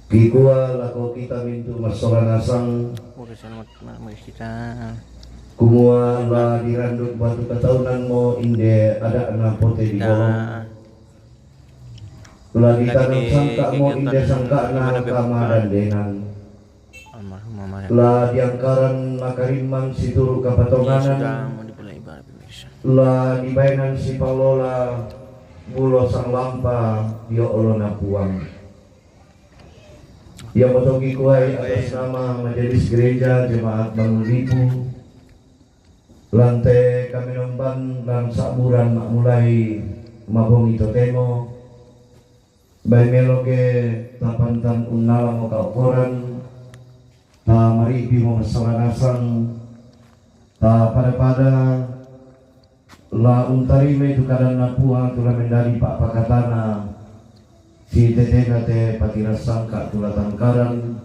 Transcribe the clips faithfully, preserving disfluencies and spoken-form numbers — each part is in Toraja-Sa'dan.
Kikua lako kita mintu masola nasang. Kumua la dirandut batu kataunan mo inde adakna pote di bolong. La ditanam sangka mo inde sangkana kama dandenan. La diangkaran makarimman situru kapatonganan. La dibaenan sipalola bulo sanglampa dio olona puang. Ia motogi kuai atas nama Majelis Gereja Jemaat Bangun Lipu. Lante kami nomban lan saburan makmulai mabongi totemo. Bai melo ke tapantan unnala mo kaokoran, ta maripi mo masola nasang, ta pada-pada la untarima itu kadanna Puang tu la mendadi pakpakatana, si tetena te patirasangka tu la tangkaran,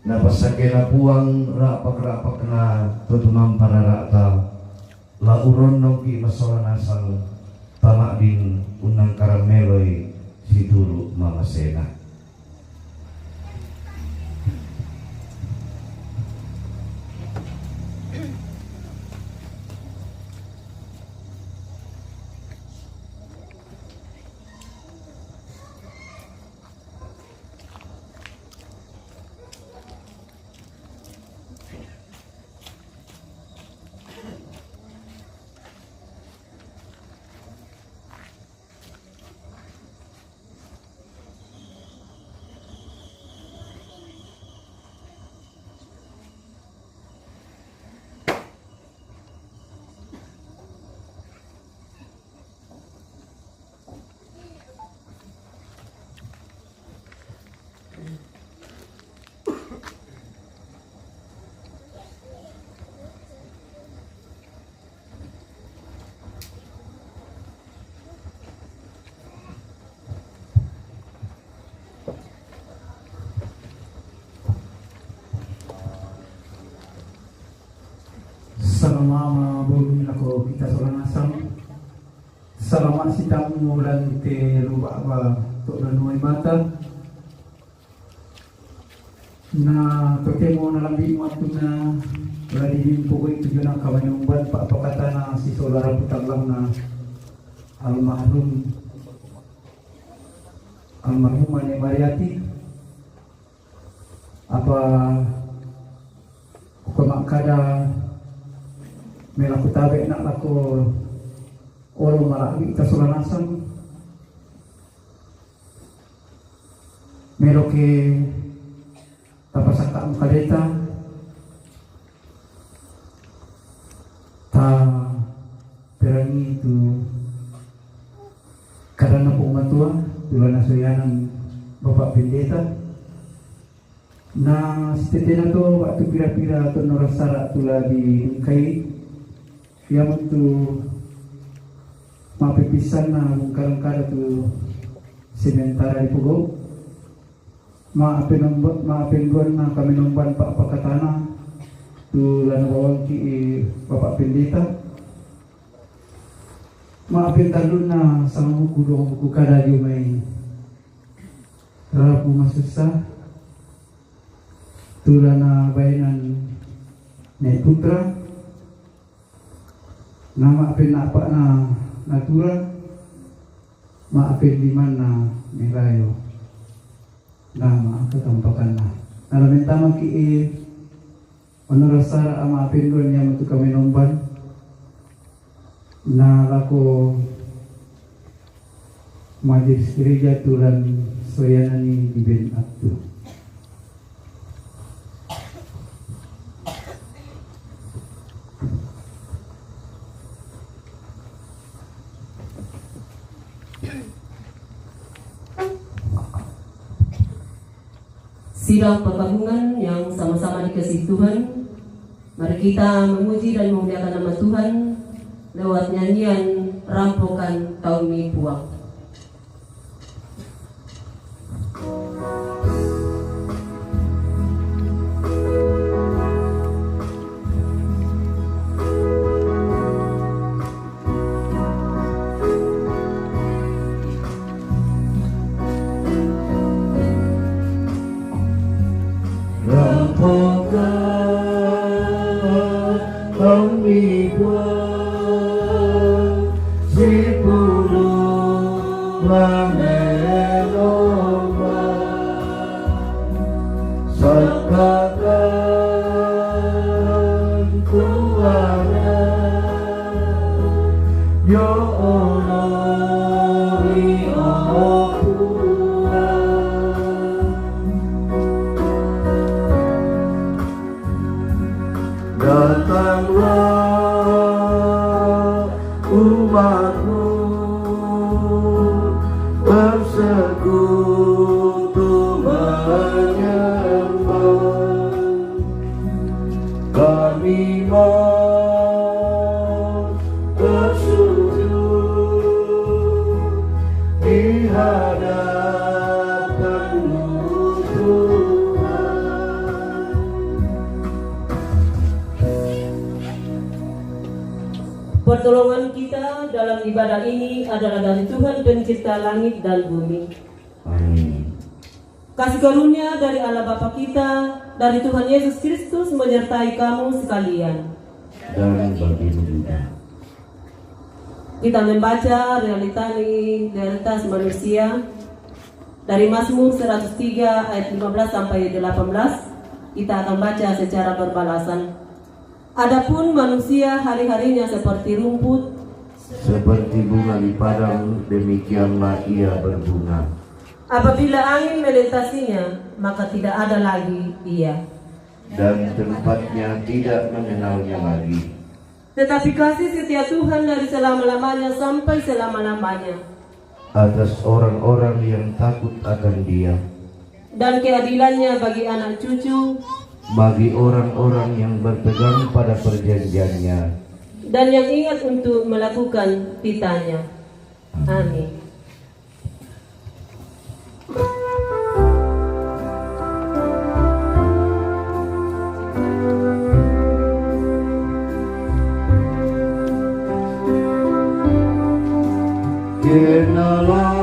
na pasakena Puang rapak-rapakna to tumampa rarata. La uronnoki masola nasang tamadding unnangkaran meloi situru mamasena. Salama mabongi lako kita sola nasang. Salama sitamu lante lubaba to danuai mata. Na totemo nalambi waktuna la dibimpogoi tujuna kamanomban pakpakatana sisola rapu tanggalna almarhum, almarhumah Ne Mariati. Apa uka makkada melaku tabe na lako olo malabbi ita sola nasang. Melo ke tapasakka mukadeta, ta perangi tu kadanna Puang Matua, tu la nasoianan Bapak Pendeta. Na sitetena to waktu pira-pira to norasara tu la didungkai. Iamotu mappepissanna mungkarang kada tu sementara dipogau. Maapen nomba-, maapen duanna kami nomban pakpakatana tu lana bawangki, eh, Bapak Pendeta. Maapen tallunna sama buku dua buku kada jumai rapu masussa tu lana baenan Ne Putra. Na maapen apana natura, maapen limanna Ne Rayo. Na maangka tampakanna. Na la mentamaki, eh, ono rasara ama apen duan iamotu kami nomban. Na lako Majelis Gereja tu la soianani diben attu. Sidang perkabungan yang sama-sama dikasihi Tuhan, mari kita memuji dan memuliakan nama Tuhan lewat nyanyian Rampokan Taunmi Puang. Puru maneloma sakatan tuara yo olori opura. Datanglah umatmu bersekutu menyembah. Kami mau bersujud di hadapan-Mu, Tuhan. Pertolongan kita dalam ibadah ini adalah dari Tuhan Pencipta langit dan bumi. Amin. Kasih karunia dari Allah Bapa kita, dari Tuhan Yesus Kristus menyertai kamu sekalian. Dan bagimu juga. Kita membaca realita ini, realitas manusia dari Mazmur seratus tiga ayat lima belas sampai delapan belas. Kita akan baca secara berbalasan. Adapun manusia hari-harinya seperti rumput, seperti bunga di padang, demikianlah ia berbunga. Apabila angin melintasinya, maka tidak ada lagi ia. Dan tempatnya tidak mengenalnya lagi. Tetapi kasih setia Tuhan dari selama-lamanya sampai selama-lamanya atas orang-orang yang takut akan Dia. Dan keadilannya bagi anak cucu, bagi orang-orang yang berpegang pada perjanjiannya. Dan yang ingat untuk melakukan titahnya. Amin. Kenalan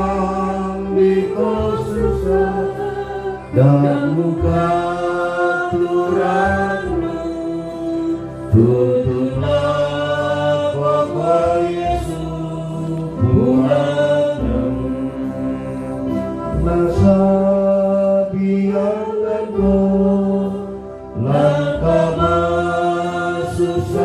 di susah dan muka Tuhanmu. Tutuplah koko Yesu pulang. Masa biarkan ko langkah masusanmu.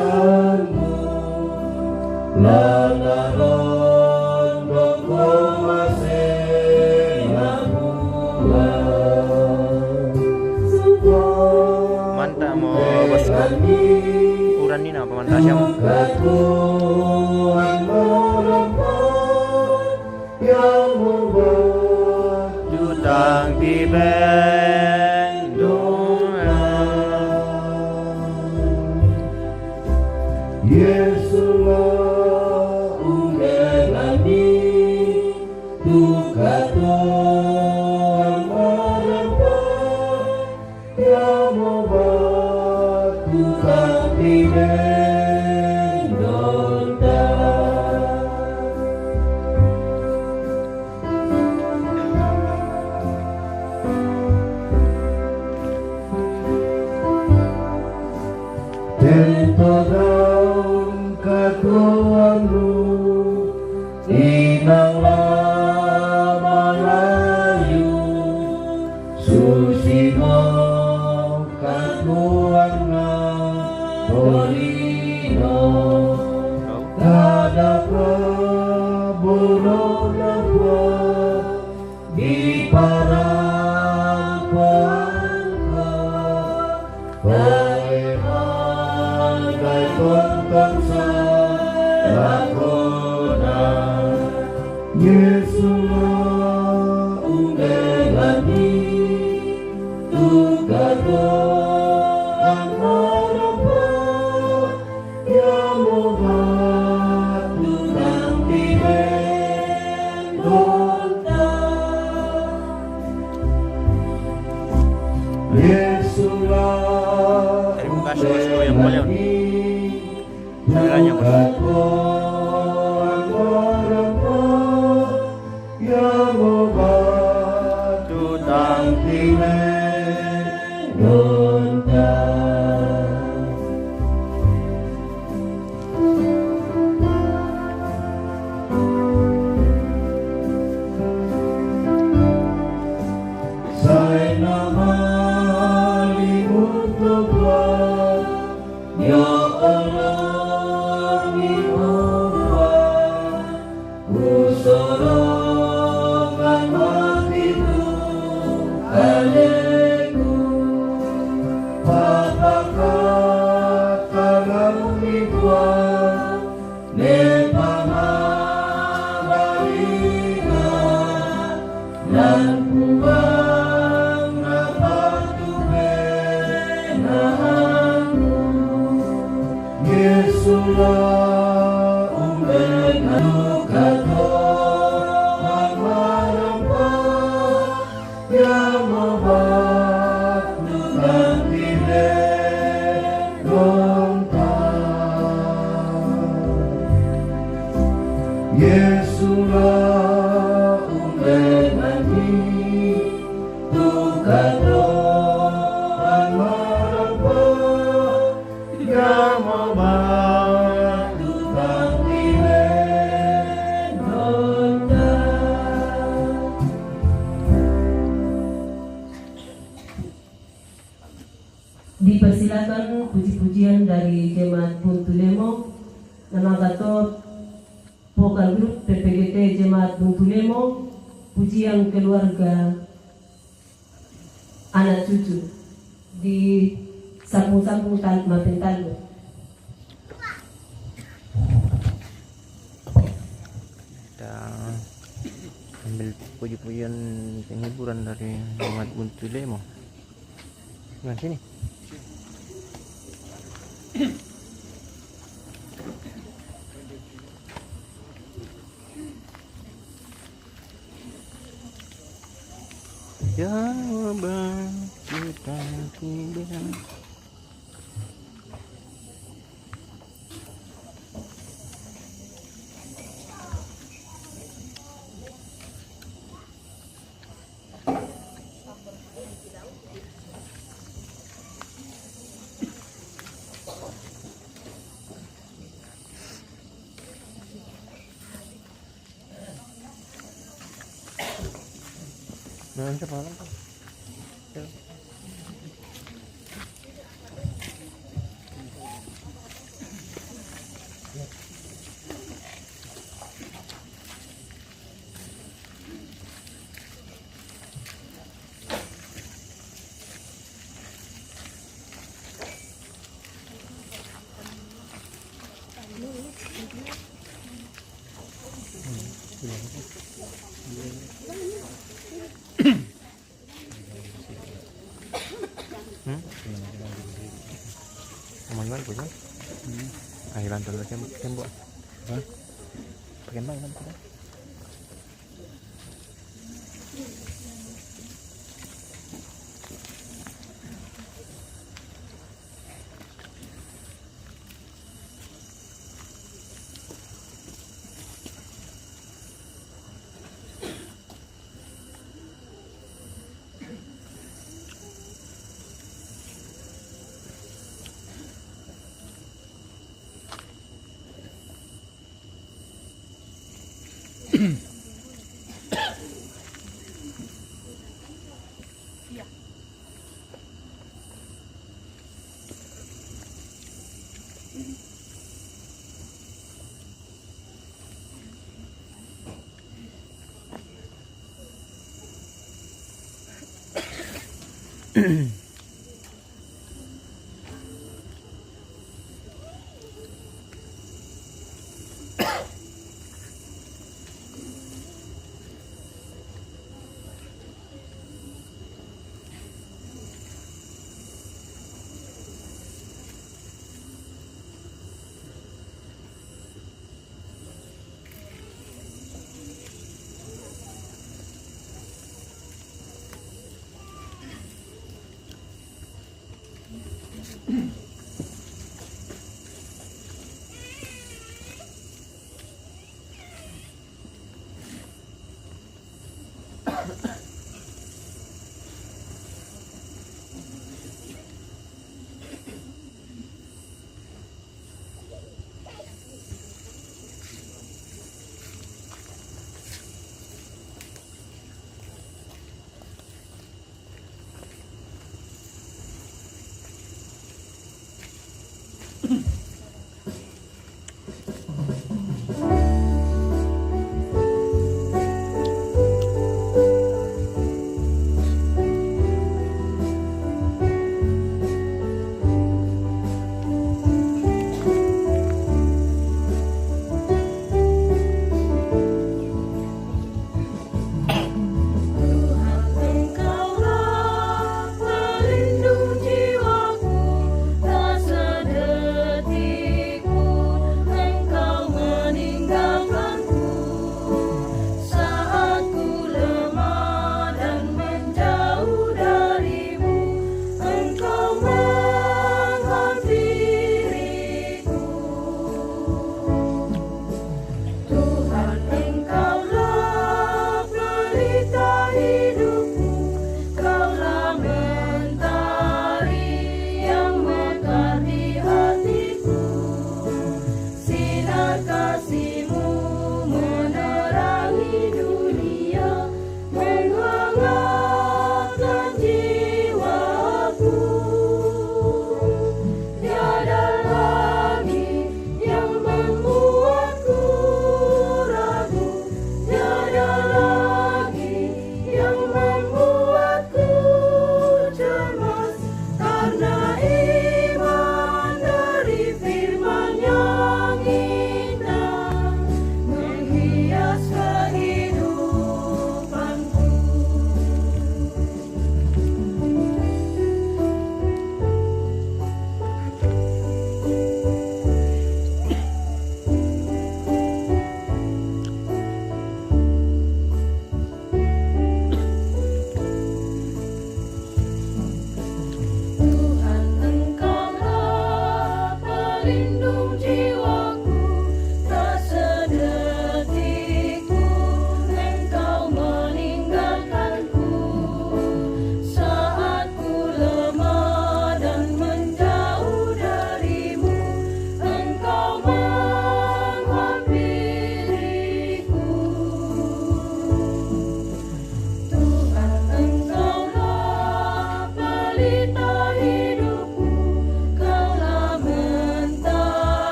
Lana rondo ko masena pulang. Mantap mo, bosku. Uran ni napa mantap siya mo? Tutang ti bendongan. Yesu la ungelani tukato amarapa. Yamo batu kati bendonta. Tento daun katuanmu. Inang la malayu, susi mo katuanna tolino, kada prabono napa di parampangka. Paiman dai tontong salakona. Yesu la ungelani tukato amarapa. Yamo batu kang tibendonta. Yesu la. Terima kasih, bosku, yang mulia. Kiranya, bos. Kusorong matiku kaleku, papakatalau mikua, ne pamabaliga, lan puang na patupenahanku. Yesu la umbengan kato amarampa, ya mabatu tangkile lonta. Yesu la umbengan ni tu kato amarampa, Dipersilakan puji-pujian dari Jemaat Buntulemo, nama gatot vokal grup P P G T Jemaat Buntulemo, pujian keluarga anak cucu di sampung-sampung tan mapentandu. Kita ambil puji-pujian penghiburan dari Jemaat Buntulemo. Nah, sini. Jawaban kita tidak. Nah, siapa lagi? Ya. Hmm? Aman kan, punya? Hmm. Ayo, bantu lu, kem-, kembok. Hah? Pakai bang, kan, kita?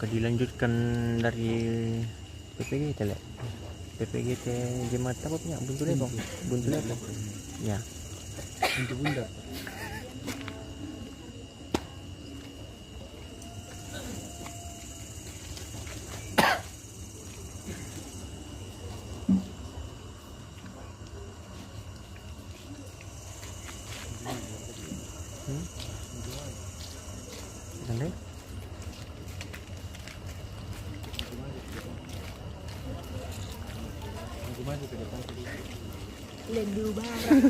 Dilanjutkan dari P P G T, Le. P P G T Jemaat apa punya? Buntu Lebong. Buntu Lebong. Ya. Buntu Bundar. Hmm? Boleh? Lendu Barat.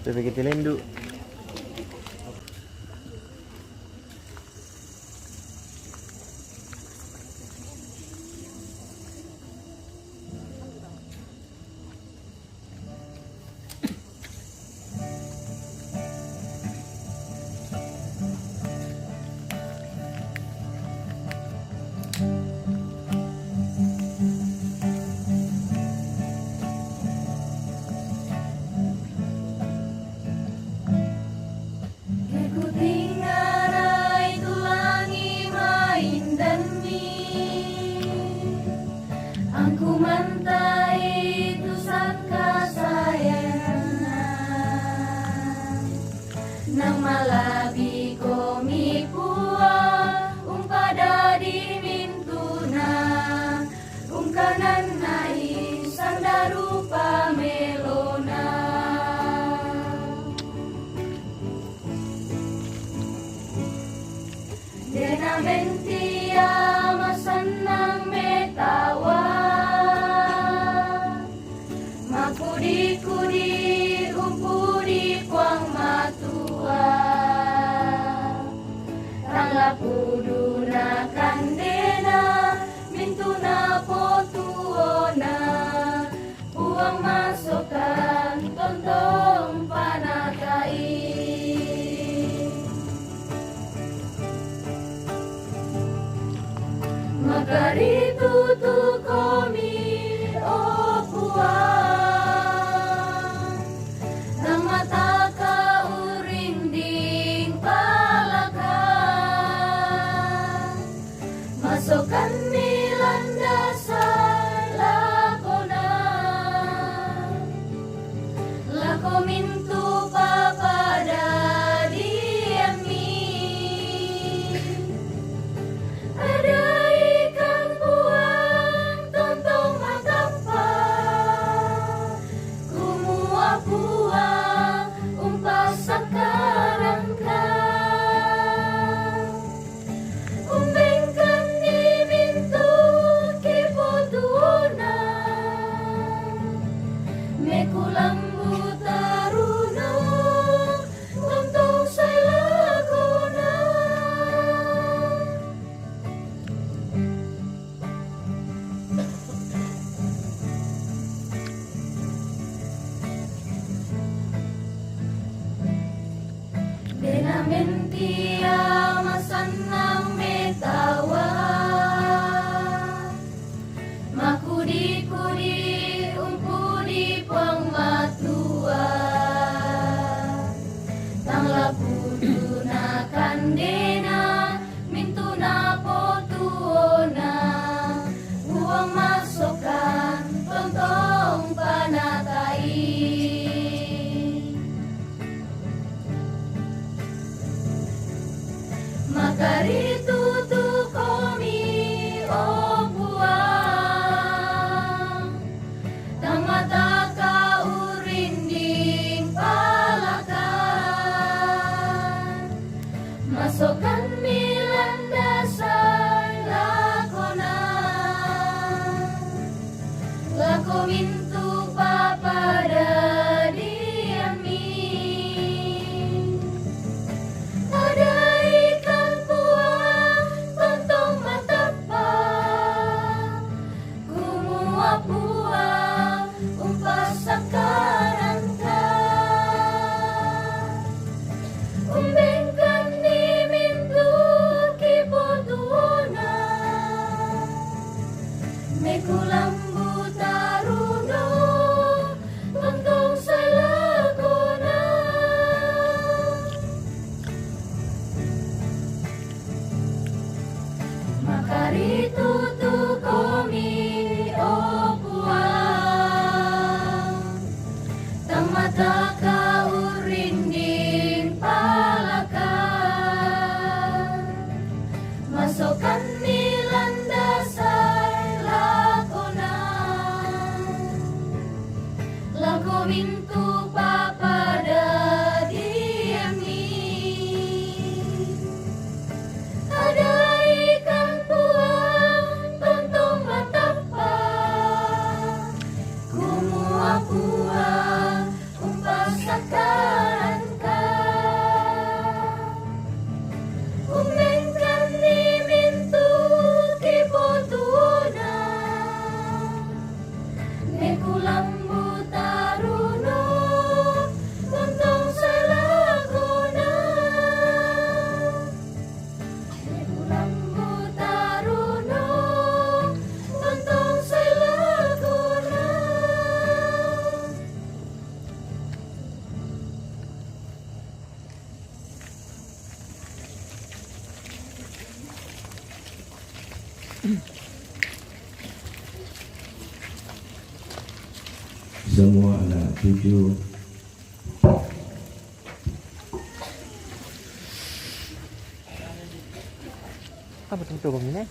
Tapi kita lendu. Kekutingarai tulangi main demi angku mantai tu sangka sayana. Nang malabi komi pua umpada di mintuna. Ungkanan nai sandaru pamelona. Dena mentia masannang metawa. Makudi-kudi umpudi puang matua. Tanglapudu na kandena mintuna potuona. Puang masokan tontong panatai. Makaritu tu komi o puang. Nang mataka uring ding palaka. Masokan mi landasai lakona. Lako mintu papadadian mi. Ada ikan puang tontong matapa. Kumua puang umpas sakarangka. Umbengkan ni mintu kiputuona. Mekulambu taruna. Untung sai lakona. Dena mentia masannang metawa. Makudi-kudi umpudi puang matua. Tanglapudu na kandena mintuna potuona. Puang masokan tontong panatai. Makaritu tu komi o puang. Tang mataka urinding palakan. Masokan mi landasai lakona. Lako mintu papadadian mi. Ada ikan puang tontong matapa. Kumua puang umpas sakarangka. Umbengkan ni mintu Semua anak cucu. Apa tu, coba ni?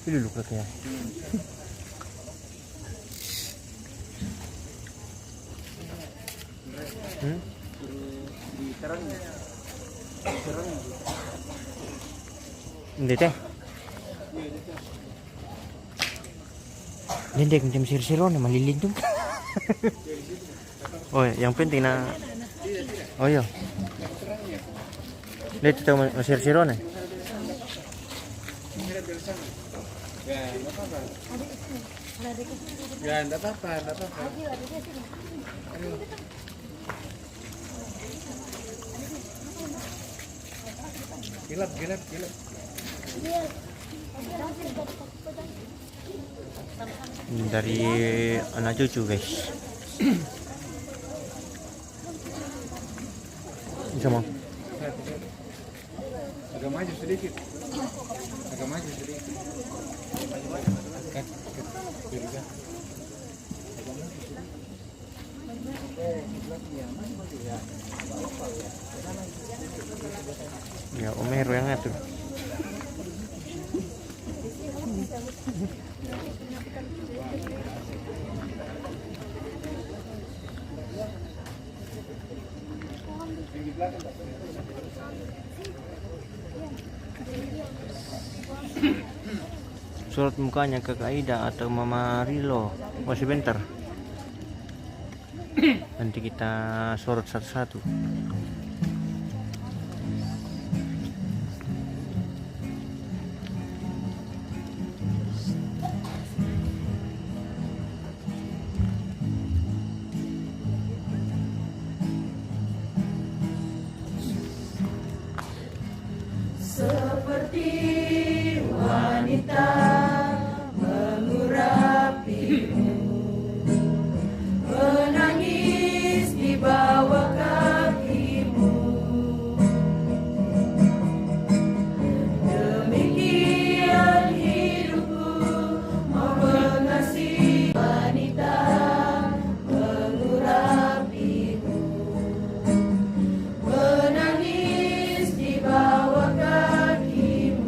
Pilih dulu kalau kaya. Hmm? Hindi, te. Hindi, macam siro-siro na, malilintung. Oh, yang penting na. Oh, iya. Hindi, ito, ma-, masiro-siro na. Ya, nggak apa-apa. Ya, nggak apa-apa, nggak apa-apa. Ayo. Gelap, gelap, gelap. Dari anak cucu, guys. Bisa, Mang. Agak maju sedikit. Agak maju sedikit. Kat, kat, kiri, kan. Ya, Omero yang ngatur. Sorot mukanya Kakak Ida atau Mama Rilo. Oh, sebentar. Nanti kita sorot satu-satu. Seperti wanita mengurapimu, menangis di bawah kakimu. Demikian hidupku, mau mengasihi wanita mengurapimu, menangis di bawah kakimu.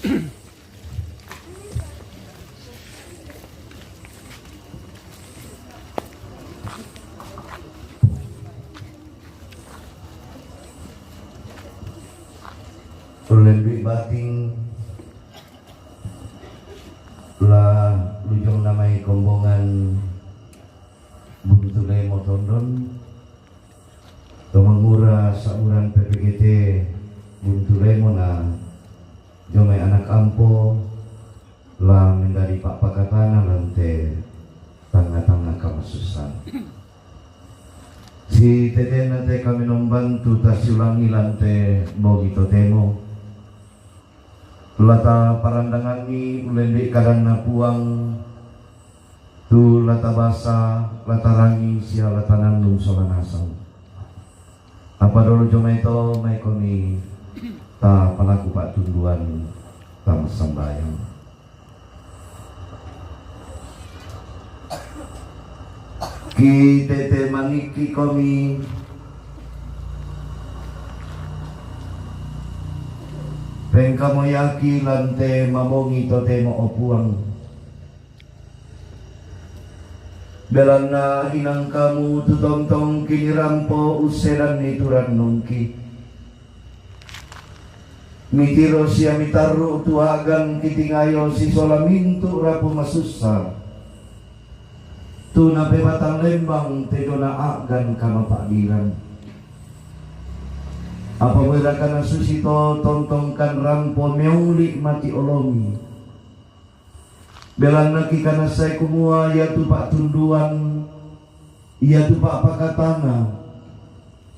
Ullembi bating la lujung namai kombongan Buntu Lemo Tondon, to mangura saburan P P G T Buntu Lemo na jomai anak ampo la mendadi pappakatana lante tangnga-tangnga kamasussan. Si tetena te kami nombantu tasiulangi lante bongi totemo. La taparandanganni ullembi kadanna Puang, tu la tabasa, la tarangi sia la tanannung sola nasang. Apa dolo jomai to maikomi tapalaku pattunduan tamassambayang. Ki tete mangikki komi, pengkamoyaki lante mabongi totemo o Puang. Belanna inang kamu tu tontong kinirampo ussedanni turannungki. Mitiro sia mitarru tu a'gan kitingayo sisola mintu rapu masussa. Tu napebatang lembang tejona a'gan kamapa'diran. Apa moirakana susito tontongkan rampo meuli mati olomi. Belanna kikanassai kumua iatu pa'tunduan, iatu pa'pakatana,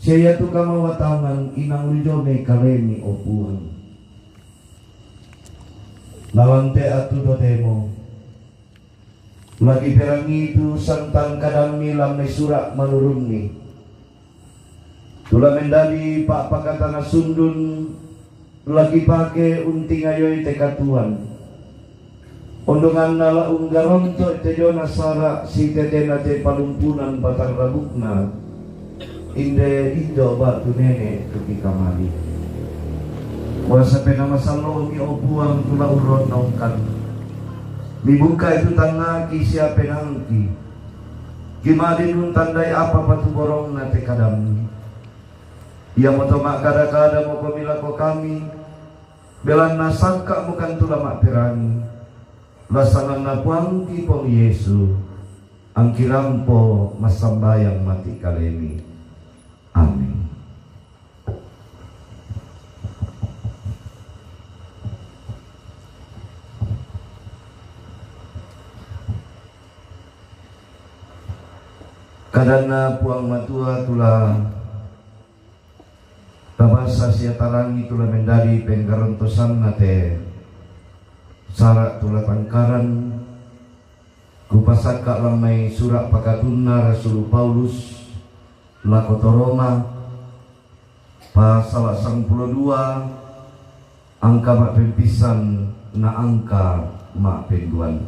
sia iatu kamawatangan inang lijomai kalemi, o Puang. Nalante atu totemo, lagi perangi tu santang kadammi lammai sura' manurunni. Tu la mendadi pa'pakatana sundun, la kipake untingayoi te katuoan. Ondonganna la unggaronto' te jona sara' sitetena te palumpunan patarrabukna, inde indo' ba'tu nene' tu kikamali. Kuasa Penaa Masallo'mi, o Puang, tu la urronnongkan. Mibukai tu tangngaki sia penaangki. Kima'din untandai apa patuborongna te kadammi. Iamoto ma'kada-kada mokomi lako kami, belanna sangka' mokan tu la ma'perangi. La sanganna Puangki Puang Yesu, angki rampo massambayang mati kalemi. Amin. Kadanna Puang Matua tu la tabasa sia tarangi tu la mendadi penggarontosanna te sara' tu la tangkaran, kupasakka' lammai sura' pakatunna Rasulu Paulus lako to Roma, pasala' sangpulo dua, angka ma'pempissan na angka ma'penduan.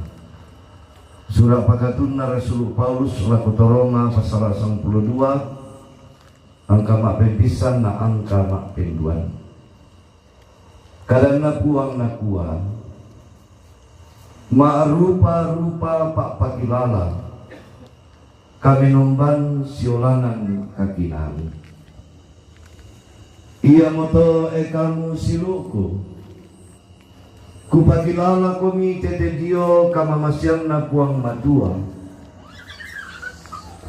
Sura' pakatunna Rasulu Paulus lako to Roma, pasala' sangpulo dua, angka ma'pempissan na angka ma'penduan. Kadanna Puang nakua, ma'rupa-rupa pa'pakilala kamenomban siolanan kakinaan. Iamoto, e kamu siulu'ku, kupakilalakomi tete dio kamamaseanna Puang Matua.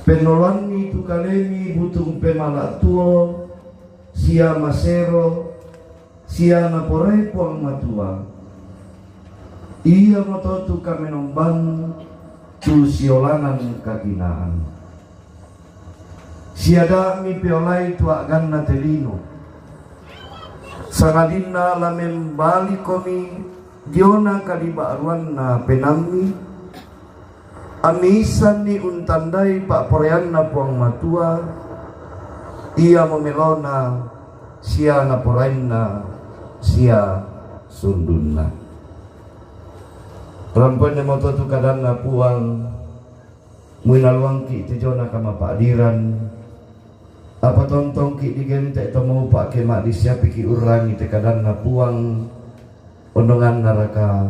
Pennoloanni tu kalemi butung pemala' tuo, sia masero, sia naporai Puang Matua. Iamoto tu kamenomban tu siolanan kakinaan. Sia da' mipeolai tu a'ganna te lino, sangadinna la membalikomi diona kaliba'ruanna penaammi, ammiissanni untandai pa'poraianna Puang Matua, iamo melona sia naporainna sia sundunna. Rampoinna moto tu kadanna Puang, muinaluangki' te jona kamapa'diran, apa tontongki' digente' to maupa' ke ma'disiapiki' urrangi te kadanna Puang, Ondongan naraka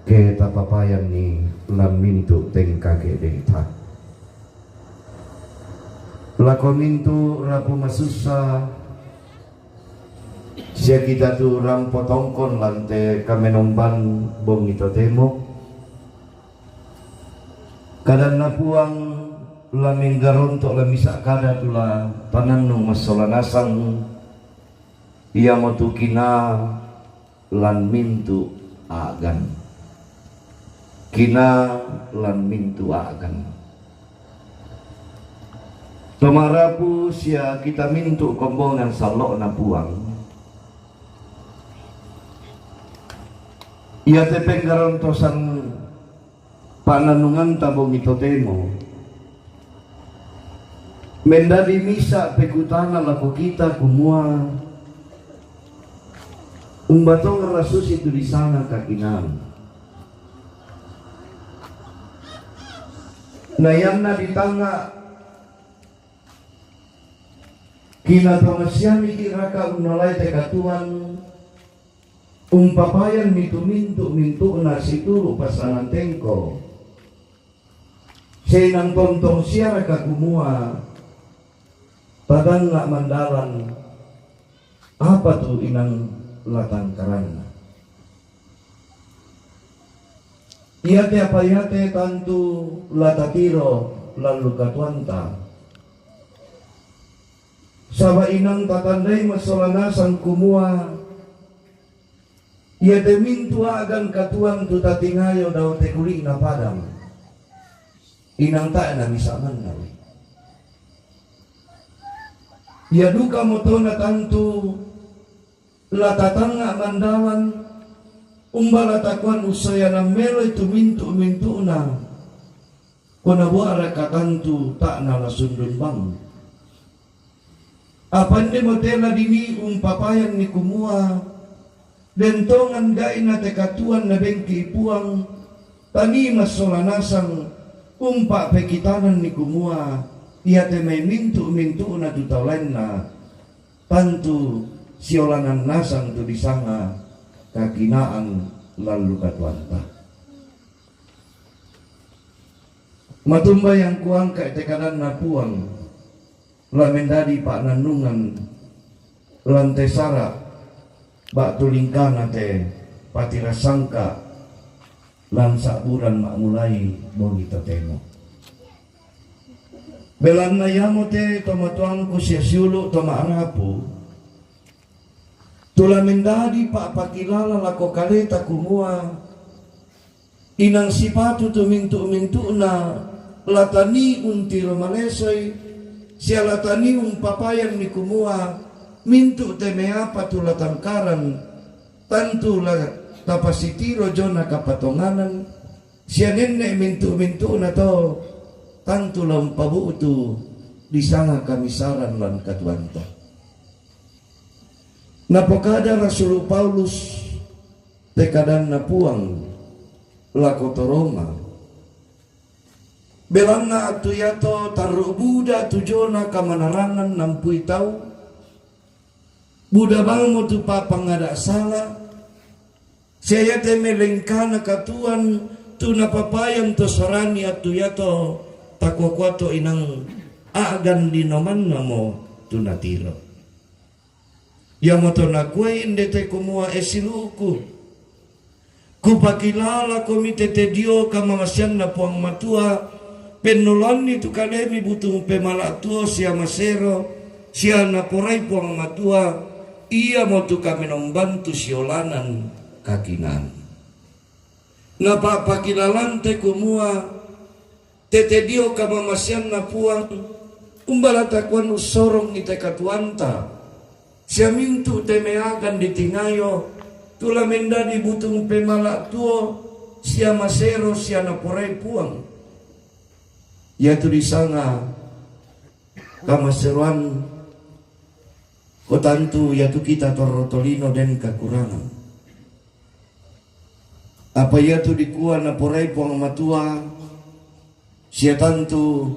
ke tapapayanni lan mintu' tengka ke'de'ta. Lako mintu' rapu masussa, sia kita tu rampo tongkon lan te kamenomban bongi totemo. Kadanna Puang la menggaronto' la misa' kada tu la tanannung massola nasang, iamotu kinaa lan mintu' a'gan. Kinaa lan mintu' a'gan. Tomarapu sia kita mintu' kombongan sallo'na Puang. Iate penggarontosan pa'nannunganta bongi totemo. Mendadi misa' pekutana lako kita kumua, umba tongra susitu disanga kakinaan. Na ianna ditangnga' kinatomassianiki' raka unnalai te katuoan, umpapayanni tu mintu'-mintu'na situru' passanan tengko. Seinang tontong siaraka kumua, tatangnga' mandalan, apa tu inang la tangkaranna. Iate apa iate tantu la tatiro lan lu katuoanta. Saba' inang tatandai massola nasang kumua, iate mintu' a'gan katuoan tu tatingayo dao te kuli'na padang, inang tae' namisa' manna we. Ia dukamo tona tantu la tatangnga' mandalan, umba la takuan ussoyanan meloi tu mintu'-mintu'na, ko nabua'raka tantu ta' nala sundun bang. Apa inde mo te la dinii umpapayanni kumua, den tongan gai'na te katuoan nabengki' Puang, tanii massola nasang umpa'pekitananni kumua, iate mai mintu'-mintu'na tu tau laenna, tantu siolanan nasang tu disanga kakinaan lan lu katuoanta. Matumbai angkuangka' te kadanna Puang, la mendadi pa'nannungan lan te sara' ba'tu lingkana te patirasangka' lan sa'buran ma'mulai bongi totemo. Belanna iamote to matuangku sia siulu' to ma'rapu, tu la mendadi pa'pakilala lako kaleta kumua, inang sipatu tu mintu'-mintu'na la tanii untiro malesoi, sia la tanii umpapayanni kumua, mintu' te meapa tu la tangkaran, tantu la tapasitiro jona kapatonganan, sia nenne' mintu'-mintu'na to, tantu la umpabu'tu disanga kamisaran lan katuoanta. Napokada Rasulu Paulus te kadanna Puang lako to Roma. Belanna attu iato tarru' buda tu jona kamanarangan nampui tau, buda bangmo tu pa'pangada' sala, sia iate melengkana katuoan tu napapayan to sarani attu iato, takua-kua to inang a'gan dinomannamo tu natiro. Iamoto nakuai inde te kumua, e silu'ku, kupakilalakomi tete dio kamamaseanNa Puang Matua, pennoloanni tu kalemi butung pemala' tuo sia masero, sia naporai Puang Matua, iamotu kamenomban tu siolanan kakinaan. Napa'pakilalante kumua, tete dio kamamaseanNa Puang, umba la takuan ussorongi te katuoanta, sia mintu' te meagan ditingayo, tu la mendadi butung pemala' tuo, sia masero, sia naporai Puang. Iatu disanga kamaseroan, ko tantu iatu kita torro tolino den kakurangan. Apa iatu dikua naporai Puang Matua, sia tantu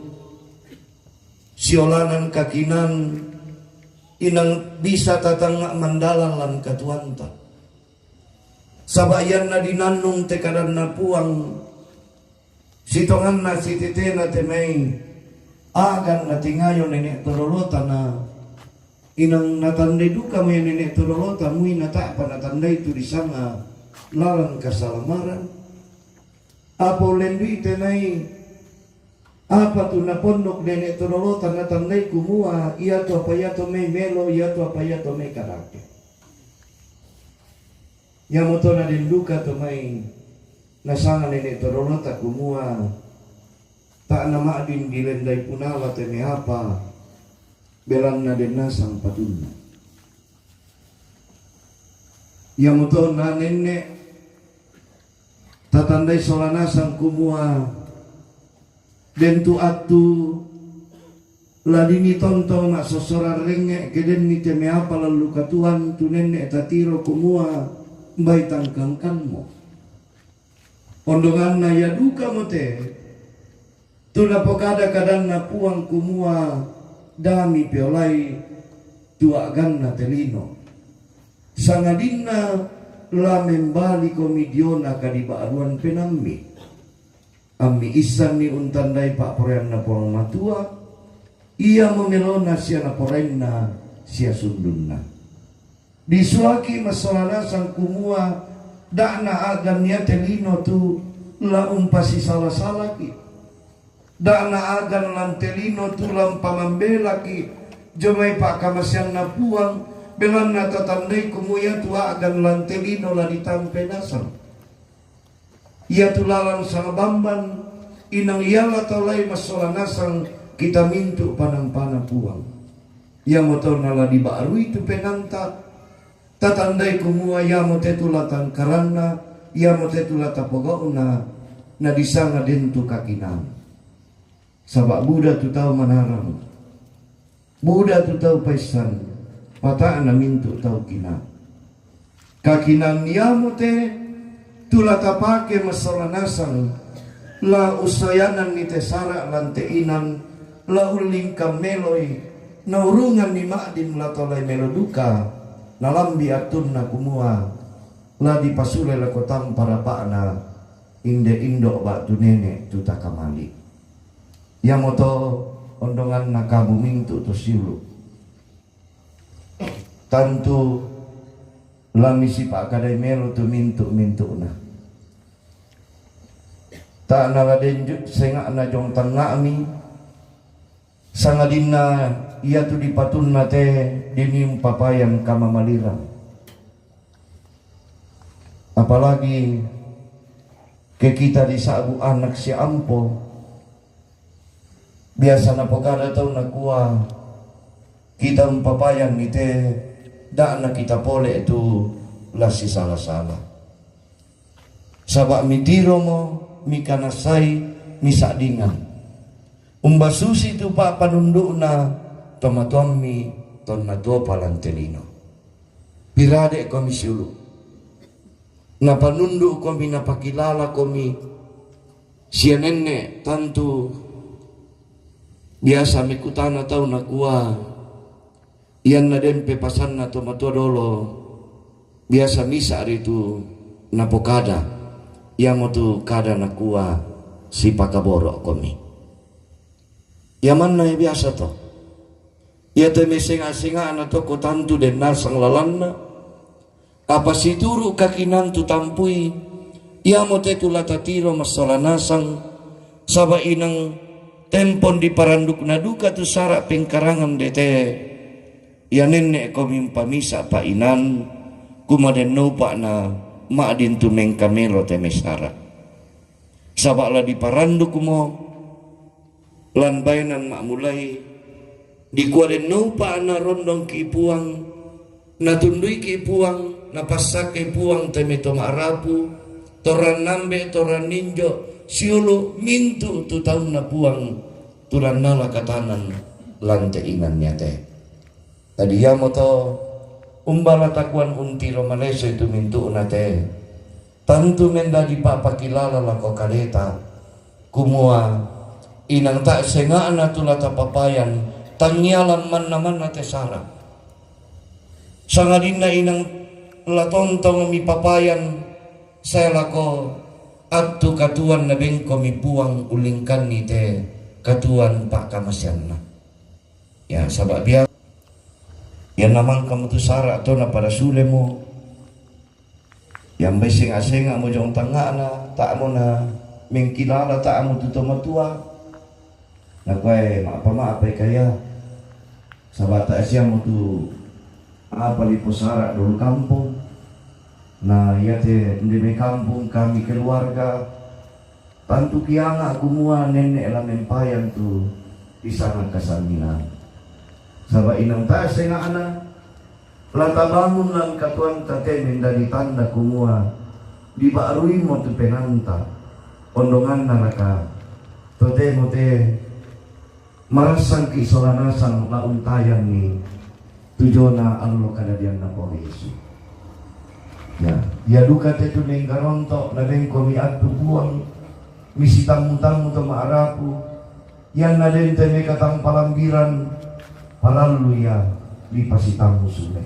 siolanan kakinaan, inang bisa tatangnga' mandalan lan katuoanta. Saba' iyanna dinannung te kadanna Puang, sitonganna sitetena te mai a'gan natingayo nene' todolota na inang natandai dukamo ia nene' todolota mui nata'pa natandai tu disanga lalan kasalamaran. Apa ullendu'i te mai apa tu napondok nene' todolota natandai kumua iatu apa iatu mai melo, iatu apa iatu mai kadake. Iamoto naden duka to mai nasanga nene' todolota kumua ta' nama'din dilendai punala te mai apa, belanna den nasang patunna. Iamoto na nenne' tatandai sola nasang kumua den tu attu la dini tontong ma'sossorang rengnge' ke denni te mai apa lallu katuoan tu nenne' tatiro kumua mbai tangkangkanmo. Ondonganna ia dukamo te tu napokada kadanna Puang kumua dami peolai tu a'ganna te lino, sangadinna la membalikomi diona kadiba'ruan penammi. Ammi issanni untandai pa'poraianna Puang Matua, iamo melona sia naporainna sia sundunna. Disuaki massola nasang kumua da'na a'gan iate lino tu la umpasisala-salaki. Da'na a'gan lante lino tu la umpamambelaki jomai pa'kamaseanna Puang, belanna tatandai kumua iatu a'gan lante lino la ditampe nasang. Iatu lalan sangabamban, inang iala tau lai massola nasang kita mintu' panampana Puang. Iamoto nala diba'rui tu penanta, tatandai kumua iamo te tu la tangkaranna, iamo te tu la tapogau'na, na disanga den tu kakinaan. Saba' buda tu tau manarang, buda tu tau paissan, pata'na mintu' tau kinaa. Kakinaan iamo te tu la tapake massola nasang, la ussoyananni te sara' lante inan, la ullingkang meloi, naurunganni ma'din la tolai melo duka, nalambi attunna kumua la dipasule lako tampa rapa'na inde indo' ba'tu nene' tu takamali'. Iamoto ondonganna kamu mintu' to siulu'. Tantu la misipa'kadai melo tu mintu'-mintu'na. Ta' nala den ju-, senga'na jong tangnga'mi, sangadinna iatu dipatunna te diniung papayan kamamalirang. Apalagi ke kita disa'bu anak sia ampo, biasa napokada tau nakua, kita umpapayanni te, da'na kita pole' tu la sisala-sala. Saba' mitiromo, mikanassai, misa'dingang. Umbasusi tu pa'panundu'na tomatoammi tonna tuopa lante lino. Pirade'komi siulu'. Napanundu'komi, napakilalakomi sia nenne', tantu biasa mekutana tau nakua, ianna den pepasanna tomatoa dolo, biasa misa' ritu napokada, iamotu kada nakua, sipakaboro'komi. Ia manna ia biasa to. Ia te mai senga'-senga'na toko tantu den nasang lalanna, apa situru' kakinaan tu tampui, iamo te tu la tatiro massola nasang, saba' inang tempon diparandukna duka tu sara' pengkarangan dete, ia nenne'komi umpamisa' pa'inan, kumua den naupa'na ma'din tu mengkamelo te mai sara'. Saba' la diparandukmo lan baenan ma'mulai, dikua den naupa'na rondongki' Puang, natunduiki' Puang, napassakkei Puang te mai to ma'rapu, torang ambe', torang injo', siulu' mintu' tu taunna Puang, tu lannala katanan lante inan iate. Jadi iamoto, umba la takuan untiro malesoi tu mintu'na te. Tantu mendadi pa'pakilala lako kaleta, kumua, inang ta' senga'na tu la tapapayan, tangngia la manna-manna te sara'. Sangadinna inang la tontongmi papayan, Sai lako attu katuoan nabengkomi Puang ullingkanni te katuoan pakkamaseanna. Ya, saba' biasa ianna mangkamo tu sara' to napada sulemo, iambai senga'-senga'mo jong tangnga'na, ta'mo na mengkilala ta'mo tu to matua. Nakuai ma'pa-ma'pa ikaia, saba' ta'siamo tu apa lipo sara' dolo kampong. Na iate nde mai kampong kami keluarga, tantu kianga' kumua nenne' la mempayang tu disanga kasangilan. Saba' inang ta'senga'na, la tabangun lan katuoanta te mendadi tanda kumua diba'ruimo tu penaanta, ondonganna raka? Totemo te, marassangki' sola nasang la untayanni tu jona allo kadadianna Puang Yesu. Ya, ia duka te tu nenggaronto' nabengkomi attu Puang, misitammu-tammu to ma'rapu, ianna den te mekatang palambiran, palallu ia dipasitammu sule.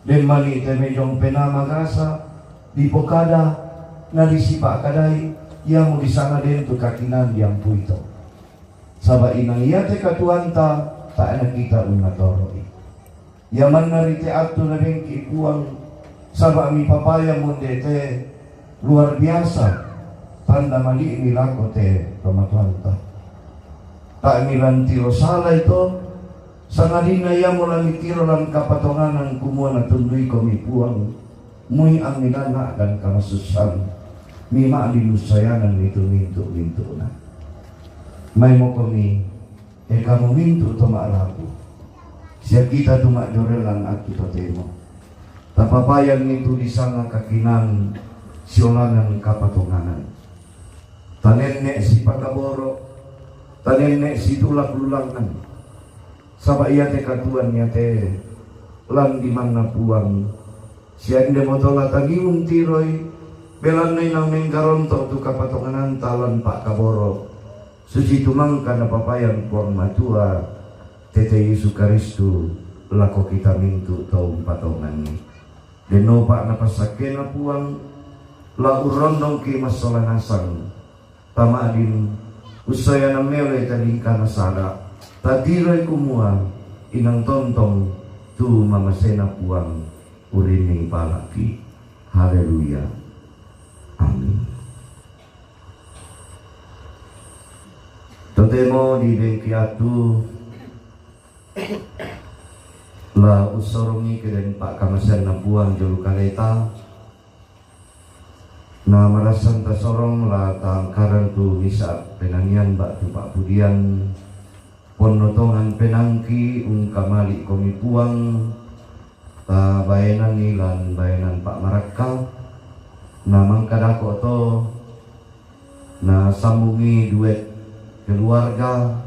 Den mani te mejong penaa magasa, dipokada, na disipa'kadai, iamo disanga den tu kakinaan diampui to. Saba' inang iate katuoanta tae' nakita unnatoro'i. Ia mannari te attu nabengki' Puang, saba' mipapayang mondei te luar biasa tanda mali'mi lako te tomatoanta. Tae' milantiro salai to, sangadinna iamo la mitiro lan kapatonganan kumua natunduikomi Puang, mui'angi lan a'gan kamasussan, mima'din ussayananni tu mintu'-mintu'na. Maimokomi, e kamu mintu' to ma'rapu, sia kita tu ma'jorellang attu totemo, tapapayanni tu disanga kakinaan siolanan kapatonganan. Tanenne' sipakaboro', tanenne' situlak-lulangan, saba' iate katuoan iate lan dimanna Puang, sia indemoto la tangiung tiroi, belanna inang menggaronto' tu kapatongananta lan pa'kaboro', susitu mangka napapayang Puang Matua tete Yesu Karistu lako kita mintu' to umpatonganni. Dennopa napassakkena Puang, la urrondongki' massola nasang, tama'din ussayanang meloi talingkana sara', tatiroi kumua inang tontong tu mamasena Puang urinning pala'ki. Haleluya. Amin. Totemo dibengki attu la ussorongi ke den pa'kamaseanna Puang jolo kaleta. Na marassan tasorong la tangkaran tu misa' penangian ba'tu pa'pudian. Ponno tongan penangki, ungkamali'komi Puang, tabaenanni lan baenan pa'marakka. Na mangkadako to, na sambungi duet keluarga,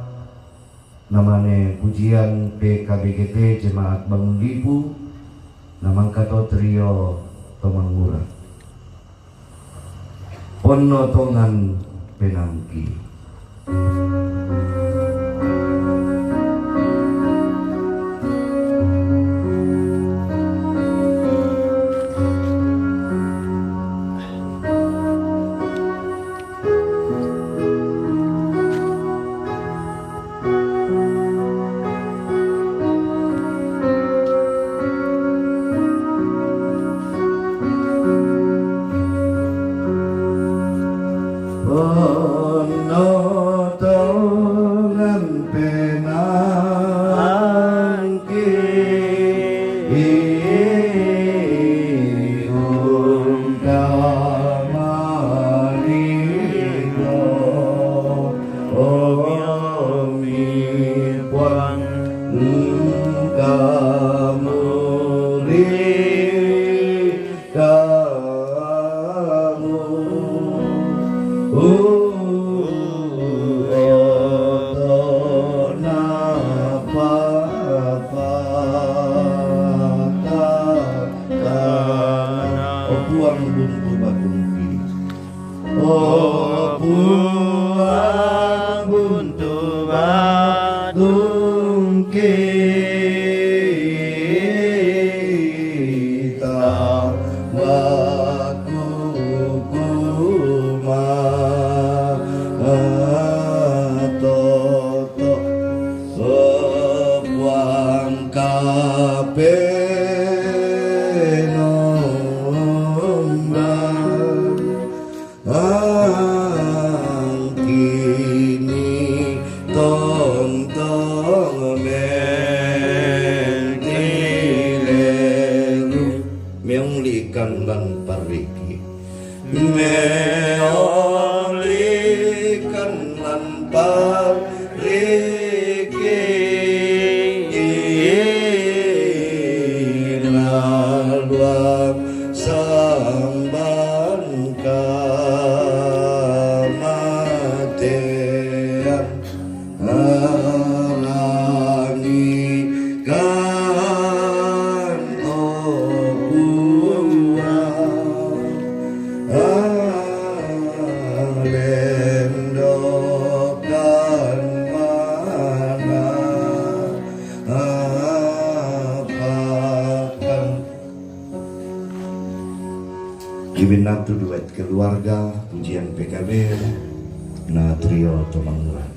namane pujian P K B G T Jemaat Bangun Lipu, na mangkato trio to mangura. Ponno tongan penangki. Ape nombang angkini tontong mentilelu. Meong likan lan pariki. Meolikan lan pariki ina luang samban kamatean. Alangi kan okua alendokan mana apakan. Ibinatu duet keluarga pujian P K B na trio Tomanguran.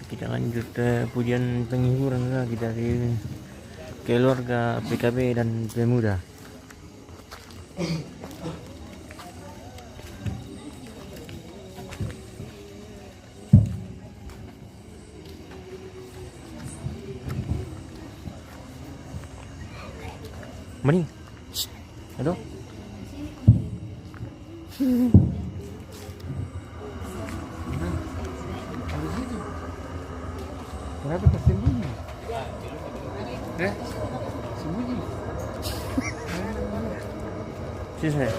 Kita lanjut, eh, pujian penghiburan lagi dari keluarga P K B dan pemuda. Mani. Aduh. Kenapa tersembunyi? Eh? Sembunyi. Sini saya.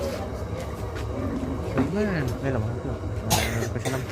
Gimana? Ini lah, Bang. Itu. Eh, pesanan.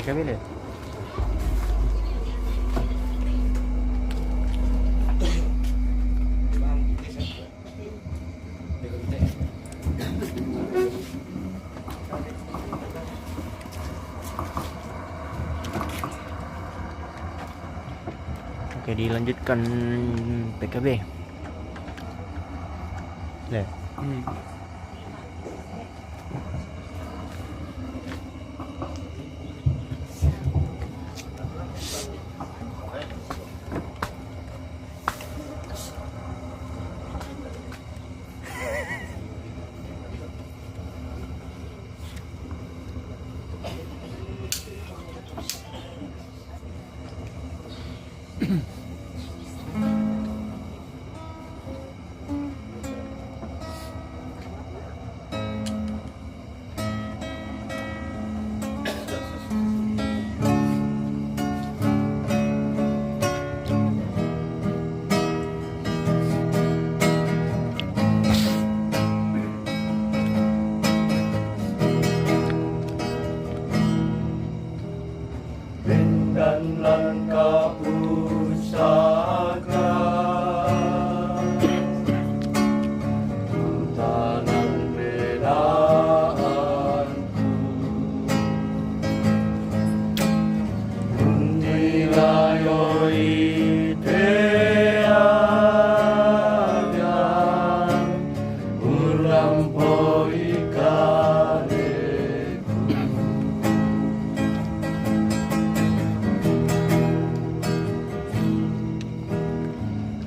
Kabele. Oke, dilanjutkan P K B. Ya. Bendan langkah pusaka, tanam penaanku. Muntilayo iteaga, ulampo ikaleku.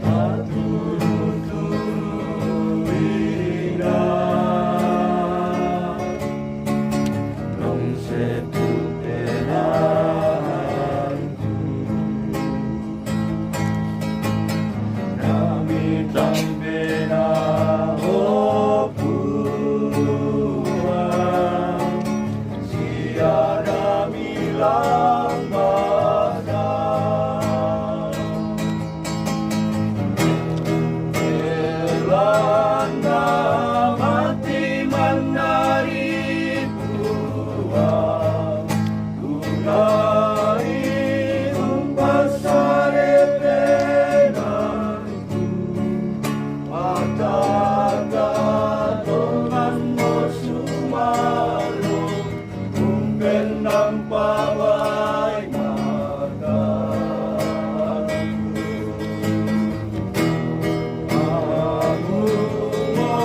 Aturu-turu ina, nong setu penaanku. Nami tampena opuan, sia nami lambana. Elana mati manari pua, tunai umpasare penanku. Pataka tongan mo sumalo, umpen nampawai mata. Amu mo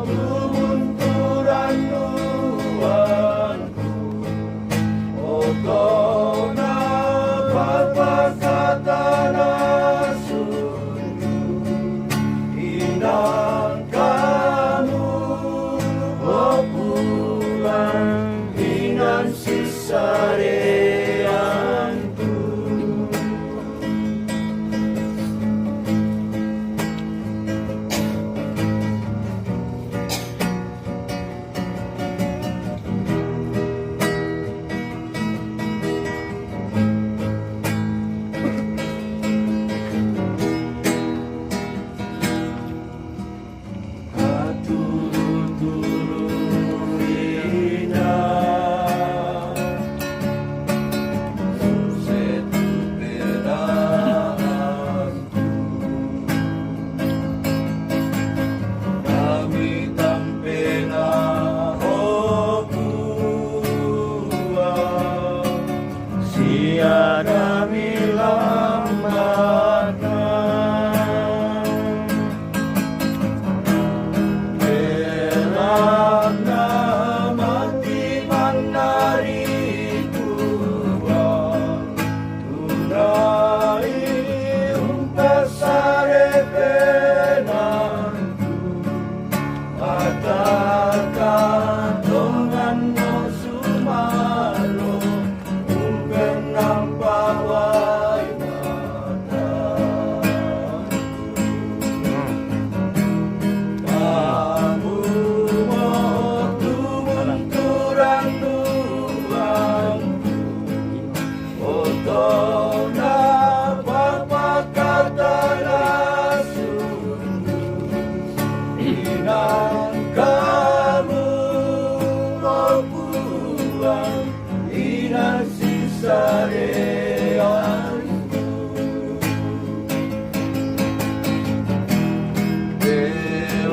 tumunturan nuanku, otona papakatana sundu, inang kamu opuan, inang sisarianku. Sia nami lambana. Elana mati manari pua, tunai umpasare penanku. Pataka tongan mo sumalo, umpen nampawai mata. Amu mo tumunturan nuanku, otona papakatana sundu, inang kamu opuan, inang sis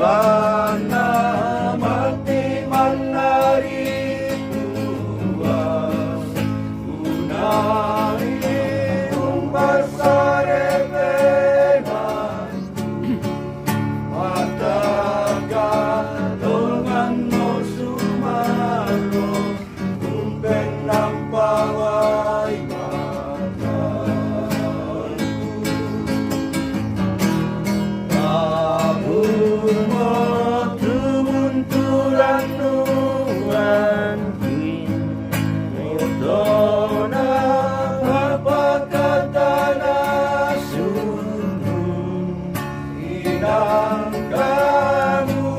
Anna mati mannari puas, unai umbasare penan, mataga donganmu sumarro. Umpen nampawai mataku. Tabumo tumuntulan nuan kin. Otona mapakatana sundun. Inang kamu,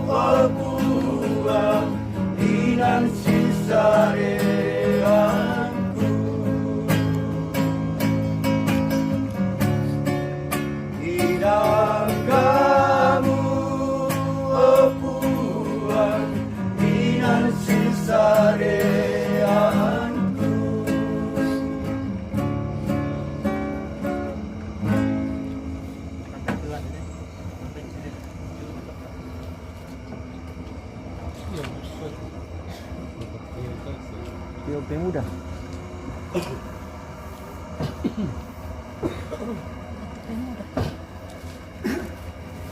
o puang, inang sisareanku. Inang kamu, o puang, inang sisareanku. Trio Bermuda.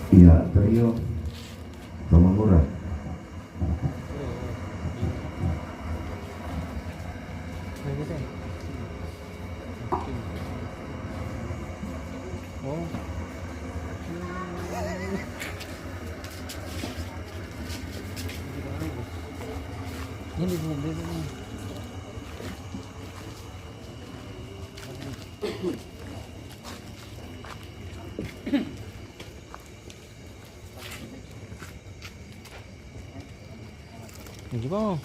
Iya, trio Romangura. Oh. Ini belum, belum. Ini juga.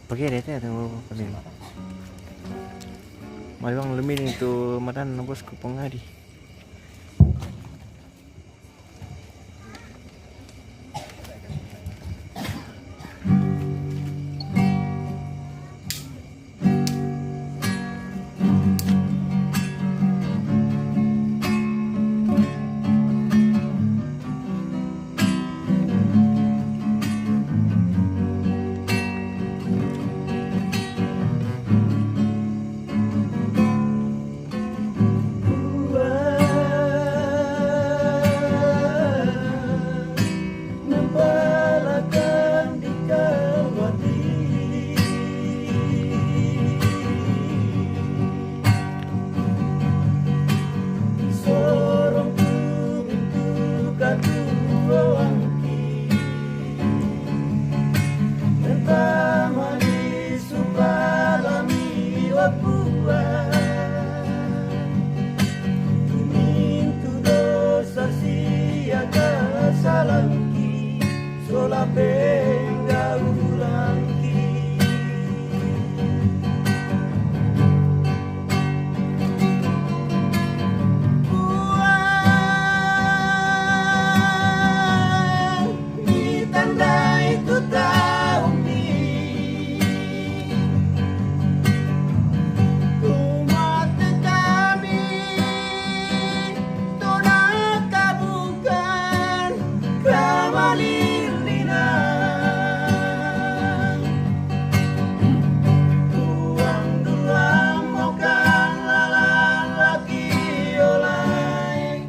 Pakai deh teh atau pakai. Mari bang, lemin itu matan bos ku pengadi. Sorong tumintu katuoangki. Pertama di supalami wapuan. Tumintu dosa sia kasalangki. Sola penggaulangki. Puang, ditandai tu taummi. Umat kami, tona kabukan kamalilinan. Tuang duang mokan lalan laki olai.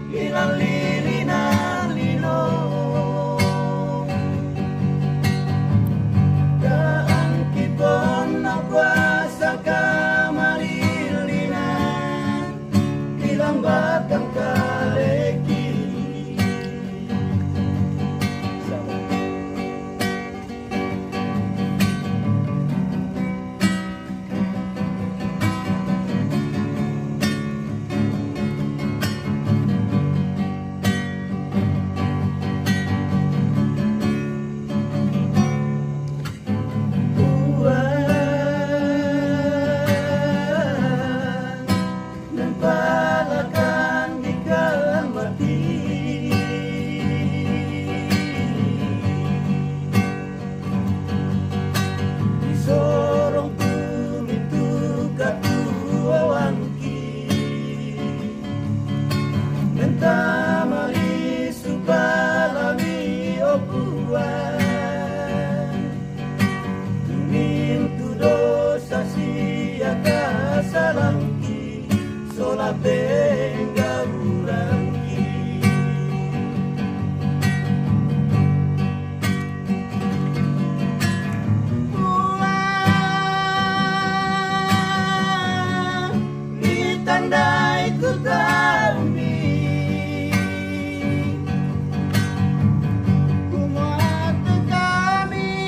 Ilan lilinan lino. Daan kipon na kuasa kamalilinan. Ilan batang kaleki. Nempalakan di Puang, mitandai tu taumi. Kumua tu kami,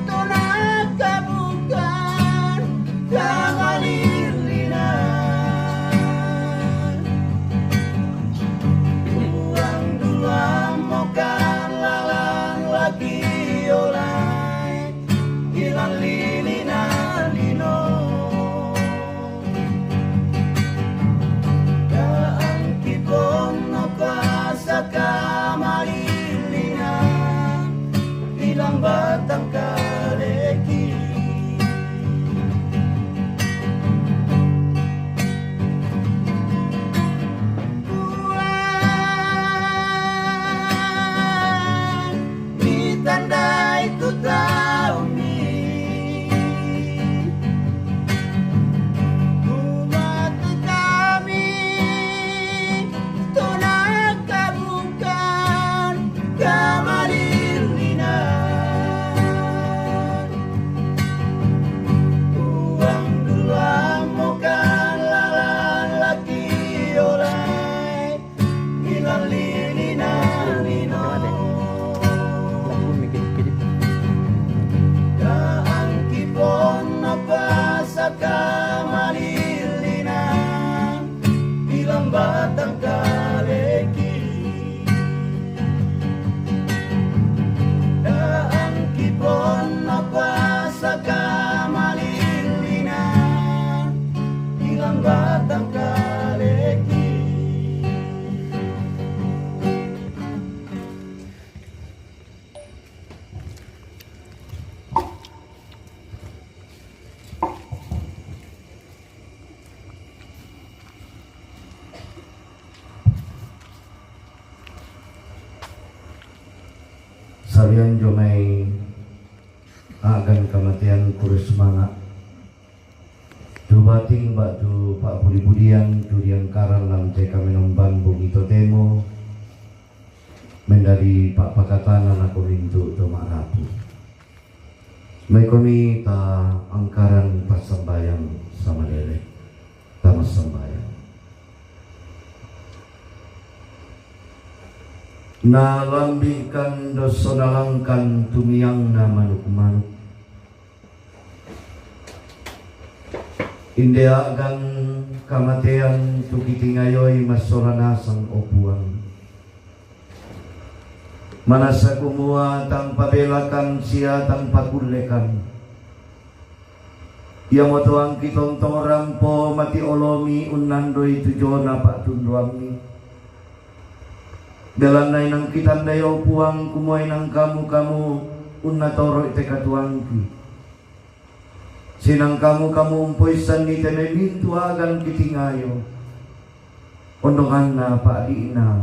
tona kabukan, kamalilinan. Puang dulu amokan lalan laki olai, ilan lilinan lino. Kaangkipon no kuasa kamalilinan, ilan batang kaleki. Puang, mitandai tu taumi. Kumua tu kami, tona kabukan, kamalilinan. Puang dulu amokan lalan laki olai, ilan lilinan lino. Kaangkipon no kuasa kamalilinan, ilan batang kaleki. Kaangkipon no kuasa kamalilinan, ilan batang kaleki. Salian jo mai agan kamatean, kurus manga. Tu bating ba tu pa'pudi-pudian, tu diangkaran lam te kamenomban bongi totemo, mendadi pa'pakatanan ako mintu' to ma'rapu. Mai komi ta angkaran passambayang samalele. Ta massambayang. Nalambi'kan dosso nalangkan tumiangna manuk-manuk. Inde a'gan kamatean tu kitingayoi massola nasang, o Puang. Manassa kumua tang pabelakan sia tang pakullekan. Iamoto angki tontong rampo mati olomi unnandoi tu jona pa'tunduammi. Belanna inang kitandai, o Puang, kumua inang kamu-kamu unnatoro'i te katuoangki. Sinang kamu-kamu umpoissanni te mai mintu' a'gan kitingayo. Ondonganna pa'di'na